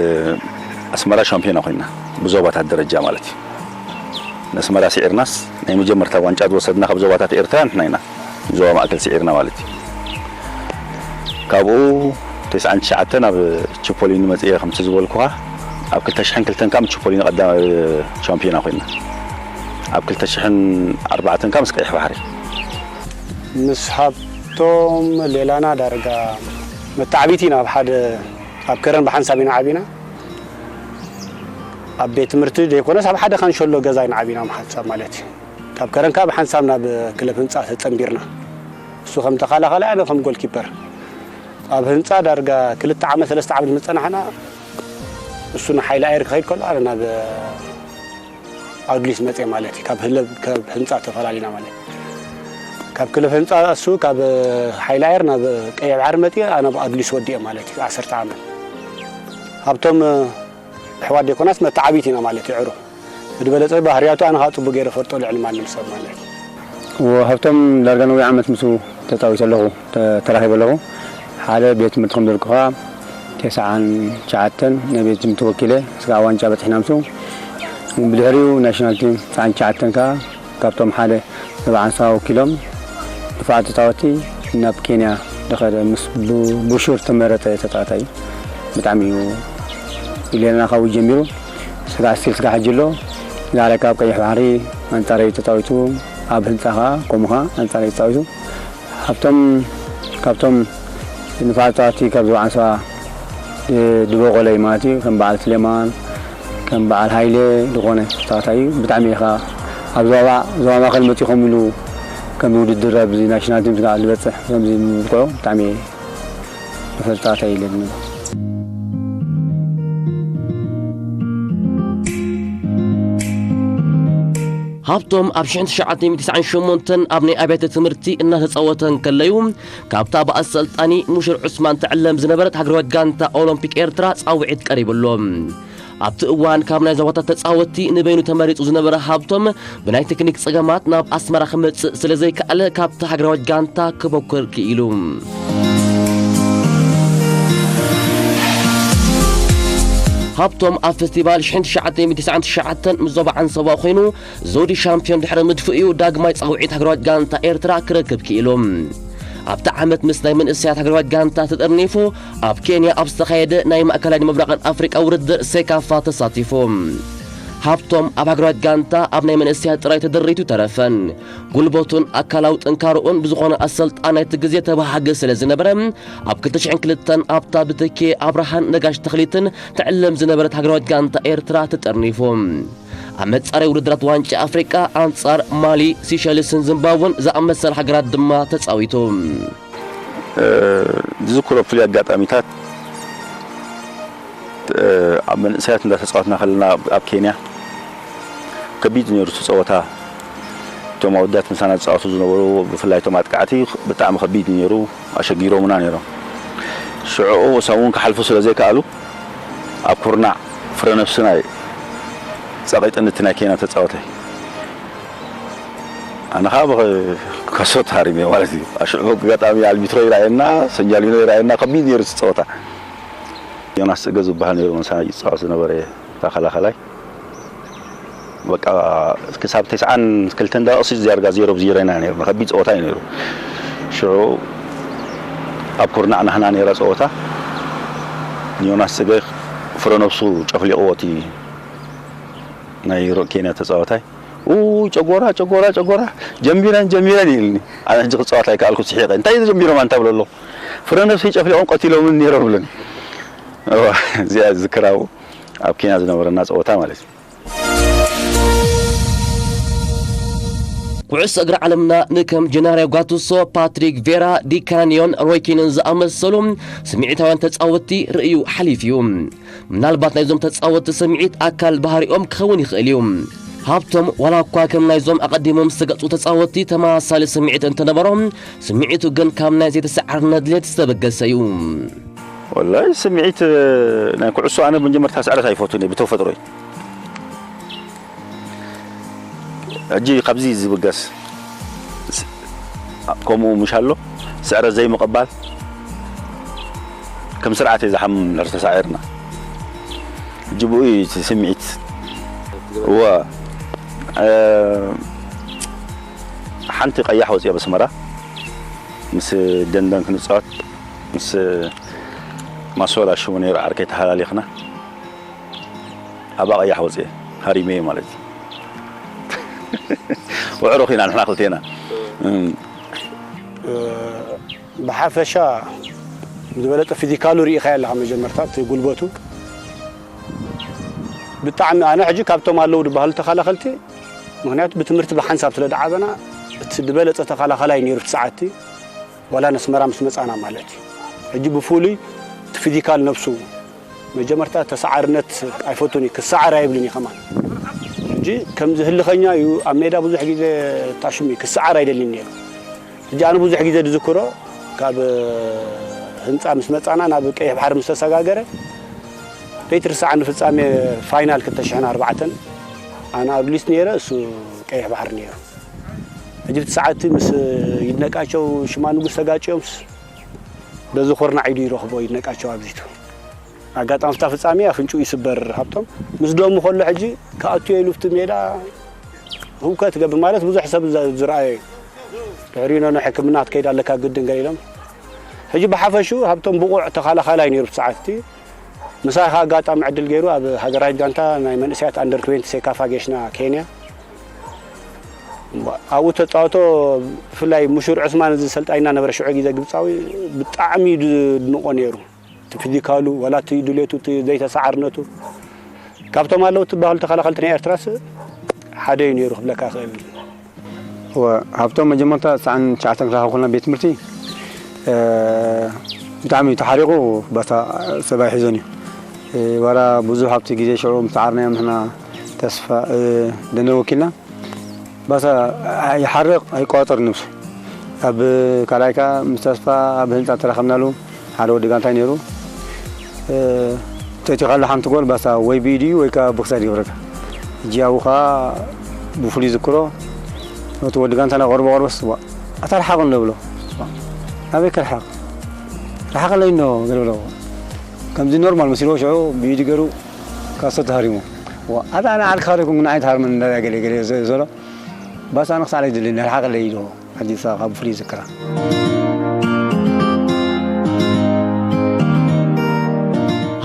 ኣስመራ ሻምፒዮና ኮይና ብዞባታት ደረጃ ማለት እዩ። ንኣስመራ ስዒርናስ ናይ መጀመርታ ዋንጫ ዝወሰድና ካብ ዞባታት ኤርትራ ንሕና ኢና። ዞባ ማእከል ስዒርና ማለት እዩ። ካብኡ ተስዓን ትሽዓተን ኣብ ቺፖሊኒ መጽየ ከምቲ ዝበልኩኻ ኣብ ክልተ ሽሕን ክልተን ካብ ቺፖሊኒ ቀዳማይ ቻምፒዮና ኮይና ኣብ ክልተ ሽሕን ኣርባዕተን ካብ ምስ ቀይሕ ባሕሪ ምስ ሃብቶም ሌላና ዳርጋ መተዓቢቲ ኢና ኣብ ሓደ ኣብ ከረን ብሓንሳብ ኢና ዓቢና ኣብ ቤት ትምህርቲ ዘይኮነስ ኣብ ሓደ ካንሸሎ ገዛ ኢና ዓቢና ብሓንሳብ ማለት እዩ ካብ ከረን ከዓ ብሓንሳብ ናብ ክለብ ህንፃ ተፀንቢርና እሱ ከም ተኸላኸላይ ኣነ ከም ጎልኪፐር ኣብ ህንፃ ዳርጋ ክልተ ዓመት ሰለስተ ዓመት ምስ ፀናሕና እሱ ንሓይሊ ኣየር ክኸይድ ከሎ ኣነ ናብ ኣዱሊስ መፅየ ማለት እዩ ካብ ህለብ ካብ ህንፃ ተፈላሊና ማለት ካብ ክለብ ህንፃ እሱ ካብ ሓይሊ ኣየር ናብ ቀይሕ ባሕሪ መፅየ ኣነ ኣብ ኣዱሊስ ወዲኤ ማለት እዩ ዓሰርተ ዓመት ሃብቶም ኣሕዋት ዘይኮናስ መተዓቢት ኢና ማለት እዩ ዕሩኽ ብዝበለፀ ባህርያቱ ኣነ ከዓ ፅቡቅ ገይረ ፈልጦ ልዕሊ ማንም ሰብ ማለት እዩ ወሃብቶም ዳርጋ ነዊሕ ዓመት ምስኡ ተፃዊተ ኣለኹ ተራኺበ ኣለኹ ሓደ ቤት ትምህርቲ ከም ዘልኩኻ ተስዓን ትሽዓተን ናይ ቤት ትምህርቲ ወኪለ ስጋዕ ዋንጫ በፂሕና ምስኡ ብድሕሪኡ ናሽናል ቲም ተስዓን ትሽዓተን ከዓ ካብቶም ሓደ ንበዓንሳ ወኪሎም ድፋዕ ተፃወቲ ናብ ኬንያ ዝኸደ ምስ ቡሹር ተመረፀ ተፃዋታይ እዩ ብጣዕሚ እዩ ኢሌና ካብኡ ጀሚሩ ስጋዕ ስቲል ስጋዕ ሕጂ ኣሎ ዛሬ ካብ ቀይሕ ባሕሪ ኣንፃረይ ተፃዊቱ ኣብ ህንፃ ከዓ ከምኡ ከዓ ኣንፃረይ ተፃዊቱ ካብቶም ካብቶም ንፋዕ ተፃወቲ ካብ ዝባዓንሳ ድበቆለይ ማለት እዩ ከም በዓል ስሌማን ከም በዓል ሃይለ ዝኾነ ተፃዋታይ እዩ ብጣዕሚ ኢኻ ኣብ ዞባ ዞባ ማእከል መፂኡ ከም ኢሉ ከም ውድድር ኣብዚ ናሽናል ቲም ስጋዕ ዝበፅሕ ከምዚ ምብቅዑ ብጣዕሚ መፈለጣታ ኢለ ዝምነ ሃብቶም ኣብ ሽሕን ትሽዓተ ሚእትን ትስዓን ሸሞንተን ኣብ ናይ ኣብያተ ትምህርቲ እናተጻወተ እንከለዩ ካብታ ብኣሰልጣኒ ሙሽር ዑስማን ትዕለም ዝነበረት ሃገራዊት ጋንታ ኦሎምፒክ ኤርትራ ጻውዒት ቀሪብሎ ኣብቲ እዋን ካብ ናይ ዞባታት ተጻወትቲ ንበይኑ ተመሪጹ ዝነበረ ሃብቶም ብናይ ቴክኒክ ጸገማት ናብ ኣስመራ ክመጽእ ስለ ዘይከኣለ ካብታ ሃገራዊት ጋንታ ክበኩር ክኢሉ። ሃብቶም ኣብ ፈስቲቫል ሽሕን ትሽዓተ ሚእትን ትስዓን ትሽዓተን ምስ ዞባ ዓንሰባ ኮይኑ ዘውዲ ሻምፒዮን ድሕሪ ምድፍኡ እዩ ዳግማይ ጻውዒት ሃገራዊት ጋንታ ኤርትራ ክረክብ ክኢሉ። ኣብቲ ዓመት ምስ ናይ መንእሰያት ሃገራዊት ጋንታ ተጠርኒፉ ኣብ ኬንያ ኣብ ዝተኻየደ ናይ ማእከላይን ምብራቕን ኣፍሪቃ ውድድር ሴካፋ ተሳቲፉ። ሃብቶም ኣብ ሃገራዊት ጋንታ ኣብ ናይ መንእሰያት ጥራይ ተደሪቱ ተረፈን። ጉልበቱን ኣካላዊ ጥንካርኡን ብዝኾነ ኣሰልጣናይ እቲ ግዜ ተባሃገ ስለ ዝነበረ ኣብ ክልተ ሽሕን ክልተን ኣብታ ብተኬ ኣብርሃን ነጋሽ ተኽሊትን ትዕለም ዝነበረት ሃገራዊት ጋንታ ኤርትራ ተጠርኒፉ። ኣብ መጻረይ ውድድራት ዋንጫ ኣፍሪቃ ኣንጻር ማሊ፣ ሲሸልስን ዚምባብወን ዝኣመሰላ ሃገራት ድማ ተጻዊቱ። ዝዝክሮ ፍሉይ ኣጋጣሚታት ኣብ መንእሰያት እንዳተጻወትና ከለና ኣብ ኬንያ ከቢድ ነይሩ እቲ ጸወታ እቶም ኣወዳት ምሳና ዝጻወቱ ዝነበሩ ብፍላይ እቶም ኣጥቃዕቲ ብጣዕሚ ከቢድ ነይሩ ኣሸጊሮምና ነይሮም ሽዑ እሶም እውን ክሓልፉ ስለ ዘይከኣሉ ኣብ ኩርናዕ ፍረ ነፍሲ ናይ ጸቒጥኒ እቲ ናይ ኬንያ ተጻወታይ። ኣነ ኸዓ ብኸሶት ሃሪመ ማለት እዩ። ኣብ ሽዑ ኣጋጣሚ ኣልቢትሮ ይረኣየና፣ ሰንጃሊኖ ይረኣየና፣ ከቢድ ነይሩ እቲ ጸወታ። ዮናስ ጽገ ዝበሃል ነይሩ ምሳና ይጻወት ዝነበረ ተኸላኸላይ። በቃ ክሳብ ተስዓን ክልተን ደቂቕ ዝያርጋ ዜሮ ብዜሮ ኢና ነይርና። ከቢድ ጸወታ እዩ ነይሩ። ሽዑ ኣብ ኩርናዕ ናህና ነይራ ጸወታ። ንዮናስ ጽገ ፍረ ነብሱ ጨፍሊቕዎ እቲ ናይ ሩቕ ኬንያ ተጻዋታይ። ኡ ጨጎራ፣ ጨጎራ፣ ጨጎራ፣ ጀሚረን፣ ጀሚረን ይብልኒ። ኣነ ሕጂ ክጻወት ኣይከኣልኩ ስሒቐ። እንታይ ጀሚሮም ኣንታ ብሎ ኣለኹ። ፍረ ነብሰይ ጨፍሊቖም ቀቲሎምን ነይሮም ብሎኒ። እዋ፣ እዚኣ ዝዝክራ ኣብኡ ኣብ ኬንያ ዝነበረና ጸወታ ማለት እዩ። ኩዕሶ እግሪ ዓለምና ንከም ጀናርዮ ጋቱሶ፣ ፓትሪክ ቬራ፣ ዲካንዮን ሮይ ኪንን ዝኣመሰሉ ስምዒታውያን ተጻወትቲ ርእዩ ሓሊፉ እዩ። ምናልባት ናይዞም ተጻወትቲ ስምዒት ኣካል ባህሪኦም ክኸውን ይኽእል እዩ። ሃብቶም ዋላ እኳ ከም ናይዞም ኣቐዲሞም ዝተገጹ ተጻወትቲ ተመሳሳሊ ስምዒት እንተነበሮ፣ ስምዒቱ ግን ካብ ናይ ዘይተሰዓርነት ድሌት ዝተበገሰ እዩ። ወላሂ ስምዒት ናይ ኩዕሶ ኣነ መጀመርታ ስዕረት ኣይፈቱን እየ ብተፈጥሮይ። ሕጂ ካብዚ ዝብገስ ስ-፣ ከምኡ ምሽ ኣሎ፣ ስዕረት ዘይምቕባል፣ ከም ስርዓት እየ ዝሓምም እንድሕር ተሳዒርና። ሕጂ ብኡ እዩ እቲ ስምዒት። እወ፣ እ፣ ሓንቲ ቀያሕ ወፂኣ በስመራ ምስ ደንደን ክንፃወት፣ ምስ ማሶላ ሽሙ ነይሩ ዓርከይ ተሃላሊኽና። ኣብኣ ቀያሕ ወፅኤ ሃሪመ ማለት እዩ። ውዕሩኽ ኢና ንሕና ክልቴና። እም። እ፣ ብሓፈሻ ዝበለጠ ፊዚካሉ ርኢኻዮ ኣለኻ። መጀመርታ እቲ ጉልበቱ ብጣዕሚ፣ ኣነ ሕጂ ካብቶም ኣለዉ ዝበሃሉ ተኸላኸልቲ፣ ምኽንያቱ ብትምህርቲ ብሓንሳብ ስለ ደዓበና፣ እቲ ዝበለጸ ተኸላኸላይ ነይሩ እቲ ሰዓትቲ፣ ዋላ ነስመራ ምስ መጻና ማለት እዩ። ሕጂ ብፍሉይ እቲ ፊዚካል ነብሱ መጀመርታ ተሰዓርነት ኣይፈቱን እዩ፣ ክሰዓር ኣይብልን እዩ ከማን። ሕጂ ከምዚ ህልኸኛ እዩ፣ ኣብ ሜዳ ብዙሕ ግዜ ታሽሙ እዩ፣ ክሰዓር ኣይደልን ነይሩ። ሕጂ ኣነ ብዙሕ ግዜ ዝዝክሮ፣ ካብ ህንጻ ምስ መጻና ናብ ቀይሕ ባሕሪ ምስ ተሰጋገረ፣ ዘይትርሳዓኒ ፍጻሜ ፋይናል ክልተ ሽሕን ኣርባዕተን ኣነ ኣብ ሊስ ነይረ፣ እሱ ቀይሕ ባሕሪ ነይሩ። ሕጂ እቲ ሰዓትቲ ምስ ይድነቃቸው ሽማ ንጉስ ተጋጭዮምስ፣ በዚ ኮርናዕ ኢዱ ይረኽቦ ይድነቃቸው ኣብዚቱ። ኣጋጣሚ ኣብታ ፍጻሜ ኣፍንጭኡ ይስበር ሃብቶም። ምስ ደሙ ከሎ ሕጂ ክኣቱ ኢሉ ኣብቲ ሜዳ ህውከት ገብር ማለት ብዙሕ ሰብ ዘ-፣ ዝረኣዮ እዩ። ድሕሪኡ ነኖ ሕክምና ክትከይድ ኣለካ ግድን ገለ ኢሎም። ሕጂ ብሓፈሽኡ ሃብቶም ብቑዕ ተኸላኻላይ ነይሩ ብሰዓትቲ። ምሳይ ከኣ ኣጋጣሚ ዕድል ገይሩ ኣብ ሃገራዊት ጋንታ ናይ መንእሰያት ኣንደር ትዌንቲ ሴካፋ ጌሽና ኬንያ። ኣብኡ ተጻወቶ ብፍላይ ሙሹር ዑስማን እዚ ሰልጣኝና ነበረ ሽዑ ግዜ ግብጻዊ ብጣዕሚ እዩ ድንቆ ነይሩ። እቲ ፊዚካሉ፣ ዋላ እቲ ድሌቱ፣ እቲ ዘይተሰዓርነቱ፣ ካብቶም ኣለዉ ትበሃሉ ተኸላኸልቲ ናይ ኤርትራስ ሓደ እዩ ነይሩ ክብለካ እኽእል። እወ፣ ሃብቶም መጀመርታ ተስዓን ትሽዓተን ክለኣኹ ከለና ቤት ትምህርቲ፣ እ፣ ብጣዕሚ ተሓሪቑ፣ ባታ ሰብኣይ ሒዞን እዩ። እ፣ ዋላ ብዙሕ ኣብቲ ግዜ ሽዑ ምስ ሰዓርናዮም ንሕና ተስፋ፣ እ፣ ደነ ወኪልና፣ ባሳ ኣይሓርቕ ኣይቋጠር ነብሱ። ኣብ ካልኣይ ከኣ ምስ ተስፋ ኣብ ህንጻ ተራኸብናሉ። ሓደ ወዲ ጋንታይ ነይሩ። እ፣ ተእቲኻሉ ሓንቲ ጎል ባሳ ወይ ብኢድ እዩ ወይ ከኣ ቦክሳይድ ይገብረካ። ሕጂ ኣብኡ ከኣ ብፍሉይ ዝክሮ ነቲ ወዲ ጋንታና ቀርቦ ቀርቦስ፣ "ዋ፣ ኣታ ርሓቕ እንዶ" ብሎ። "ዋ፣ ናበይ ክርሓቕ? ርሓቐለይ እንዶ" ገለ ብሎ። ከምዚ ኖርማል መሲልዎ ሽዑ ብኢዱ ገይሩ ካሶ ተሃሪሙ። "ዋ፣ ኣታ ኣነ ዓርክኻ ዶ ኣይኮንኩን ንዓይ ትሃርመኒ እንዳበለ ገለ ገለ ዘ-፣ ዘሎ። ባስ ኣነ ክሳዕ ኣይደልን፣ ርሓቐለይ" ኢልዎ። ኣዲስ ኣበባ ብፍሉይ ይዝክራ።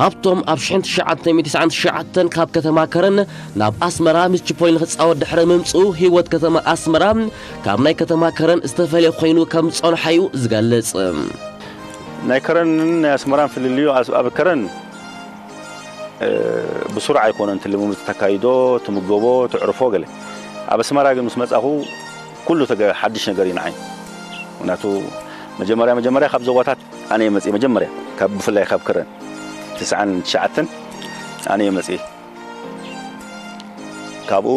ሃብቶም ኣብ ሽሕን ትሽዓተ ሚእትን ትስዓን ትሽዓተን ካብ ከተማ ከረን ናብ ኣስመራ ምስ ቺፖሊ ንክጻወት ድሕሪ ምምጽኡ፣ ህይወት ከተማ ኣስመራ ካብ ናይ ከተማ ከረን ዝተፈልየ ኮይኑ ከም ዝጸንሖ እዩ ዝገልጽ። ናይ ከረንን ናይ ኣስመራን ፍልልዩ፣ ኣስ-፣ ኣብ ከረን እ፣ ብስሩዕ ኣይኮነን እቲ ልምምድ ተካይዶ፣ ትምገቦ፣ ትዕርፎ ገለ። ኣብ ኣስመራ ግን ምስ መጻኹ ኩሉ ተገ-፣ ሓድሽ ነገር እዩ ንዓይ። ምኽንያቱ መጀመርያ፣ መጀመርያ ካብ ዞባታት ኣነ እየ መጽየ፣ መጀመርያ ካብ፣ ብፍላይ ካብ ከረን ትስዓን ትሽዓተን ኣነ እየ መጽየ። ካብኡ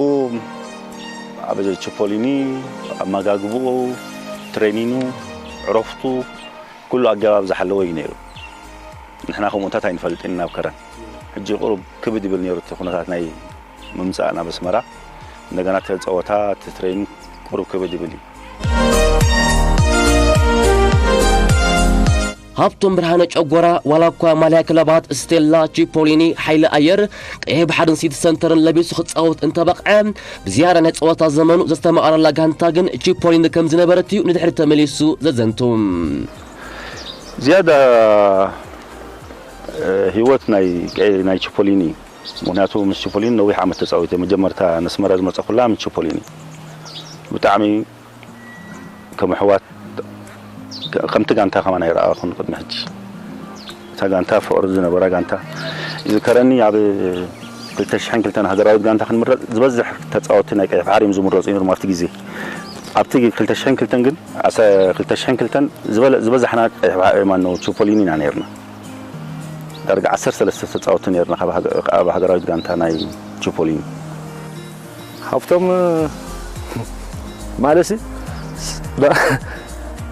ኣብ ቺፖሊኒ ኣመጋግብኡ፣ ትሬኒኑ፣ ዕረፍቱ፣ ኩሉ ኣገባብ ዝሓለወ እዩ ነይሩ። ንሕና ከምኡታት ኣይንፈልጥን ናብ ከረን። ሕጂ ቁሩብ ክብድ ይብል ነይሩ እቲ ኩነታት ናይ ምምጻእ ናብ ኣስመራ። እንደገና እቲ ጸወታ፣ እቲ ትሬኒንግ ቁሩብ ክብድ ይብል እዩ። ሃብቶም ብርሃነ ጨጎራ ዋላ እኳ ማልያ ክለባት ስቴላ፣ ቺፖሊኒ፣ ሓይሊ ኣየር፣ ቀይሕ ባሕርን ሲቲ ሰንተርን ለቢሱ ክጻወት እንተበቕዐ፣ ብዝያዳ ናይ ጸወታ ዘመኑ ዘስተማቐረላ ጋንታ ግን ቺፖሊኒ ከም ዝነበረት እዩ ንድሕሪት ተመሊሱ ዘዘንቱ። ዝያዳ ህይወት ናይ ቀይ ናይ ቺፖሊኒ፣ ምኽንያቱ ምስ ቺፖሊኒ ነዊሕ ዓመት ተጻዊተ። መጀመርታ ነስመራ ዝመጸኩላ ምስ ቺፖሊኒ ብጣዕሚ ከም ኣሕዋት፣ ከምቲ ጋንታ ከማን ኣይረኣኹን ቅድሚ ሕጂ። እታ ጋንታ ፍቕሪ ዝነበራ ጋንታ ይዝከረኒ። ኣብ ክልተ ሽሕን ክልተን ሃገራዊት ጋንታ ክንምረጽ ዝበዝሕ ተጻወትቲ ናይ ቀይሕ ባሕሪ እዮም ዝምረጹ ነይሮም ኣብቲ ግዜ። ኣብቲ ክልተ ሽሕን ክልተን ግን፣ ኣሰ-፣ ክልተ ሽሕን ክልተን ዝበለ-፣ ዝበዛሕና ቀይሕ ባሕሪ፣ ማነው፣ ቺፖሊኒ ኢና ነይርና። ዳርጋ ዓሰርተ ሰለስተ ተጻወትቲ ነይርና ካብ ሃገ-፣ ኣብ ሃገራዊት ጋንታ ናይ ቺፖሊኒ። ሃብቶም ማለት ሲ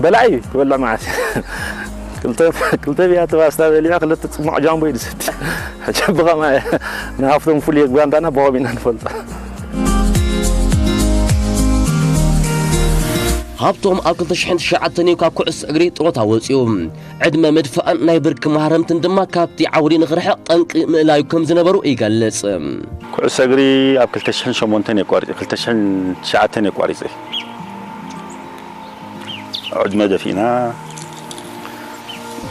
በላዕ እዩ ክበልዕ ማለት እዩ። ክልተ ክልተ ብያቲ ባስታ በሊዑ ክልተ ጽማቕ ጃምቦ እዩ ዝሰቲ። ሕጂ ብኸማ ንሃብቶም ፍሉይ ጓንታና ብኸም ኢና ንፈልጦ። ሃብቶም ኣብ ክልተ ሽሕን ትሽዓተን እዩ ካብ ኩዕሶ እግሪ ጥሮታ ወፂኡ። ዕድመ ምድፋእን ናይ ብርኪ ማህረምትን ድማ ካብቲ ዓውዲ ንኽርሕቕ ጠንቂ ምእላዩ ከም ዝነበሩ ይገልጽ። ኩዕሶ እግሪ ኣብ ክልተ ሽሕን ሸሞንተን የቋሪጸ፣ ክልተ ሽሕን ትሽዓተን የቋሪጸ። ዕድመ ደፊእና፣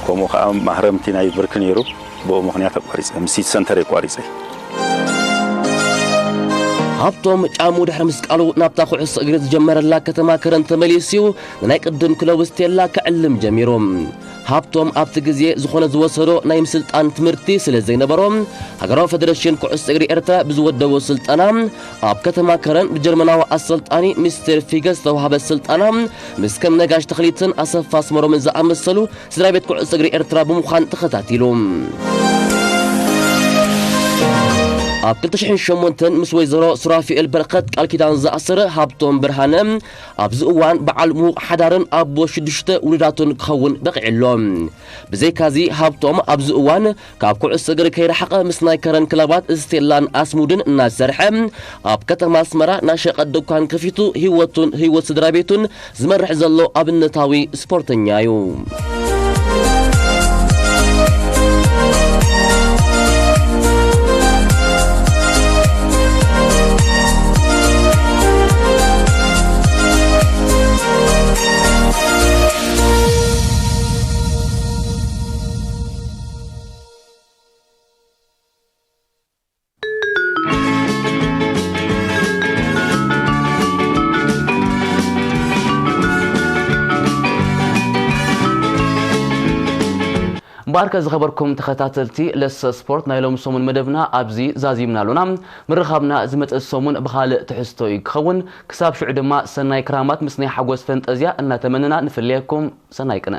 ከምኡ ከኣ ማህረምቲ ናይ ብርኪ ነይሩ። ብኡ ምኽንያት ኣቋሪጸ፣ ምስ ሲቲ ሰንተር የቋሪጸ። ሃብቶም ጫሙ ድሕሪ ምስቃሉ ናብታ ኩዕሶ እግሪ ዝጀመረላ ከተማ ከረን ተመሊሱ ናይ ቅድም ክለቡ ስቴላ ክዕልም ጀሚሩ። ሃብቶም ኣብቲ ግዜ ዝኾነ ዝወሰዶ ናይ ምስልጣን ትምህርቲ ስለ ዘይነበሮ፣ ሃገራዊ ፈደረሽን ኩዕሶ እግሪ ኤርትራ ብዝወደቦ ስልጠና ኣብ ከተማ ከረን ብጀርመናዊ ኣሰልጣኒ ሚስተር ፊገ ዝተዋህበ ስልጠና ምስ ከም ነጋሽ ተኽሊትን ኣሰፋ ኣስመሮምን ዝኣመሰሉ ስድራ ቤት ኩዕሶ እግሪ ኤርትራ ብምዃን ተኸታቲሉ። ኣብ ክልተ ሽሕን ሸሞንተን ምስ ወይዘሮ ሱራፊኤል በረኸት ቃል ኪዳን ዝኣሰረ ሃብቶም ብርሃነ ኣብዚ እዋን በዓል ምዉቕ ሓዳርን ኣቦ ሽዱሽተ ውሉዳቱን ክኸውን በቒዑ ኣሎ። ብዘይካዚ ሃብቶም ኣብዚ እዋን ካብ ኩዕሶ እግሪ ከይረሓቐ ምስ ናይ ከረን ክለባት ስቴላን ኣስሙድን እናሰርሐ ኣብ ከተማ ኣስመራ ናይ ሸቐጥ ድኳን ከፊቱ ህይወቱን ህይወት ስድራ ቤቱን ዝመርሕ ዘሎ ኣብነታዊ ስፖርተኛ እዩ። እምበኣርከ ዝኸበርኩም ተኸታተልቲ ለሰ ስፖርት፣ ናይ ሎሚ ሰሙን መደብና ኣብዚ ዛዚምና ኣሎና። ምርኻብና ዝመጽእ ሰሙን ብኻልእ ትሕዝቶ እዩ ክኸውን። ክሳብ ሽዑ ድማ ሰናይ ክራማት ምስ ናይ ሓጎስ ፈንጠዝያ እናተመነና ንፍለየኩም። ሰናይ ቅነ።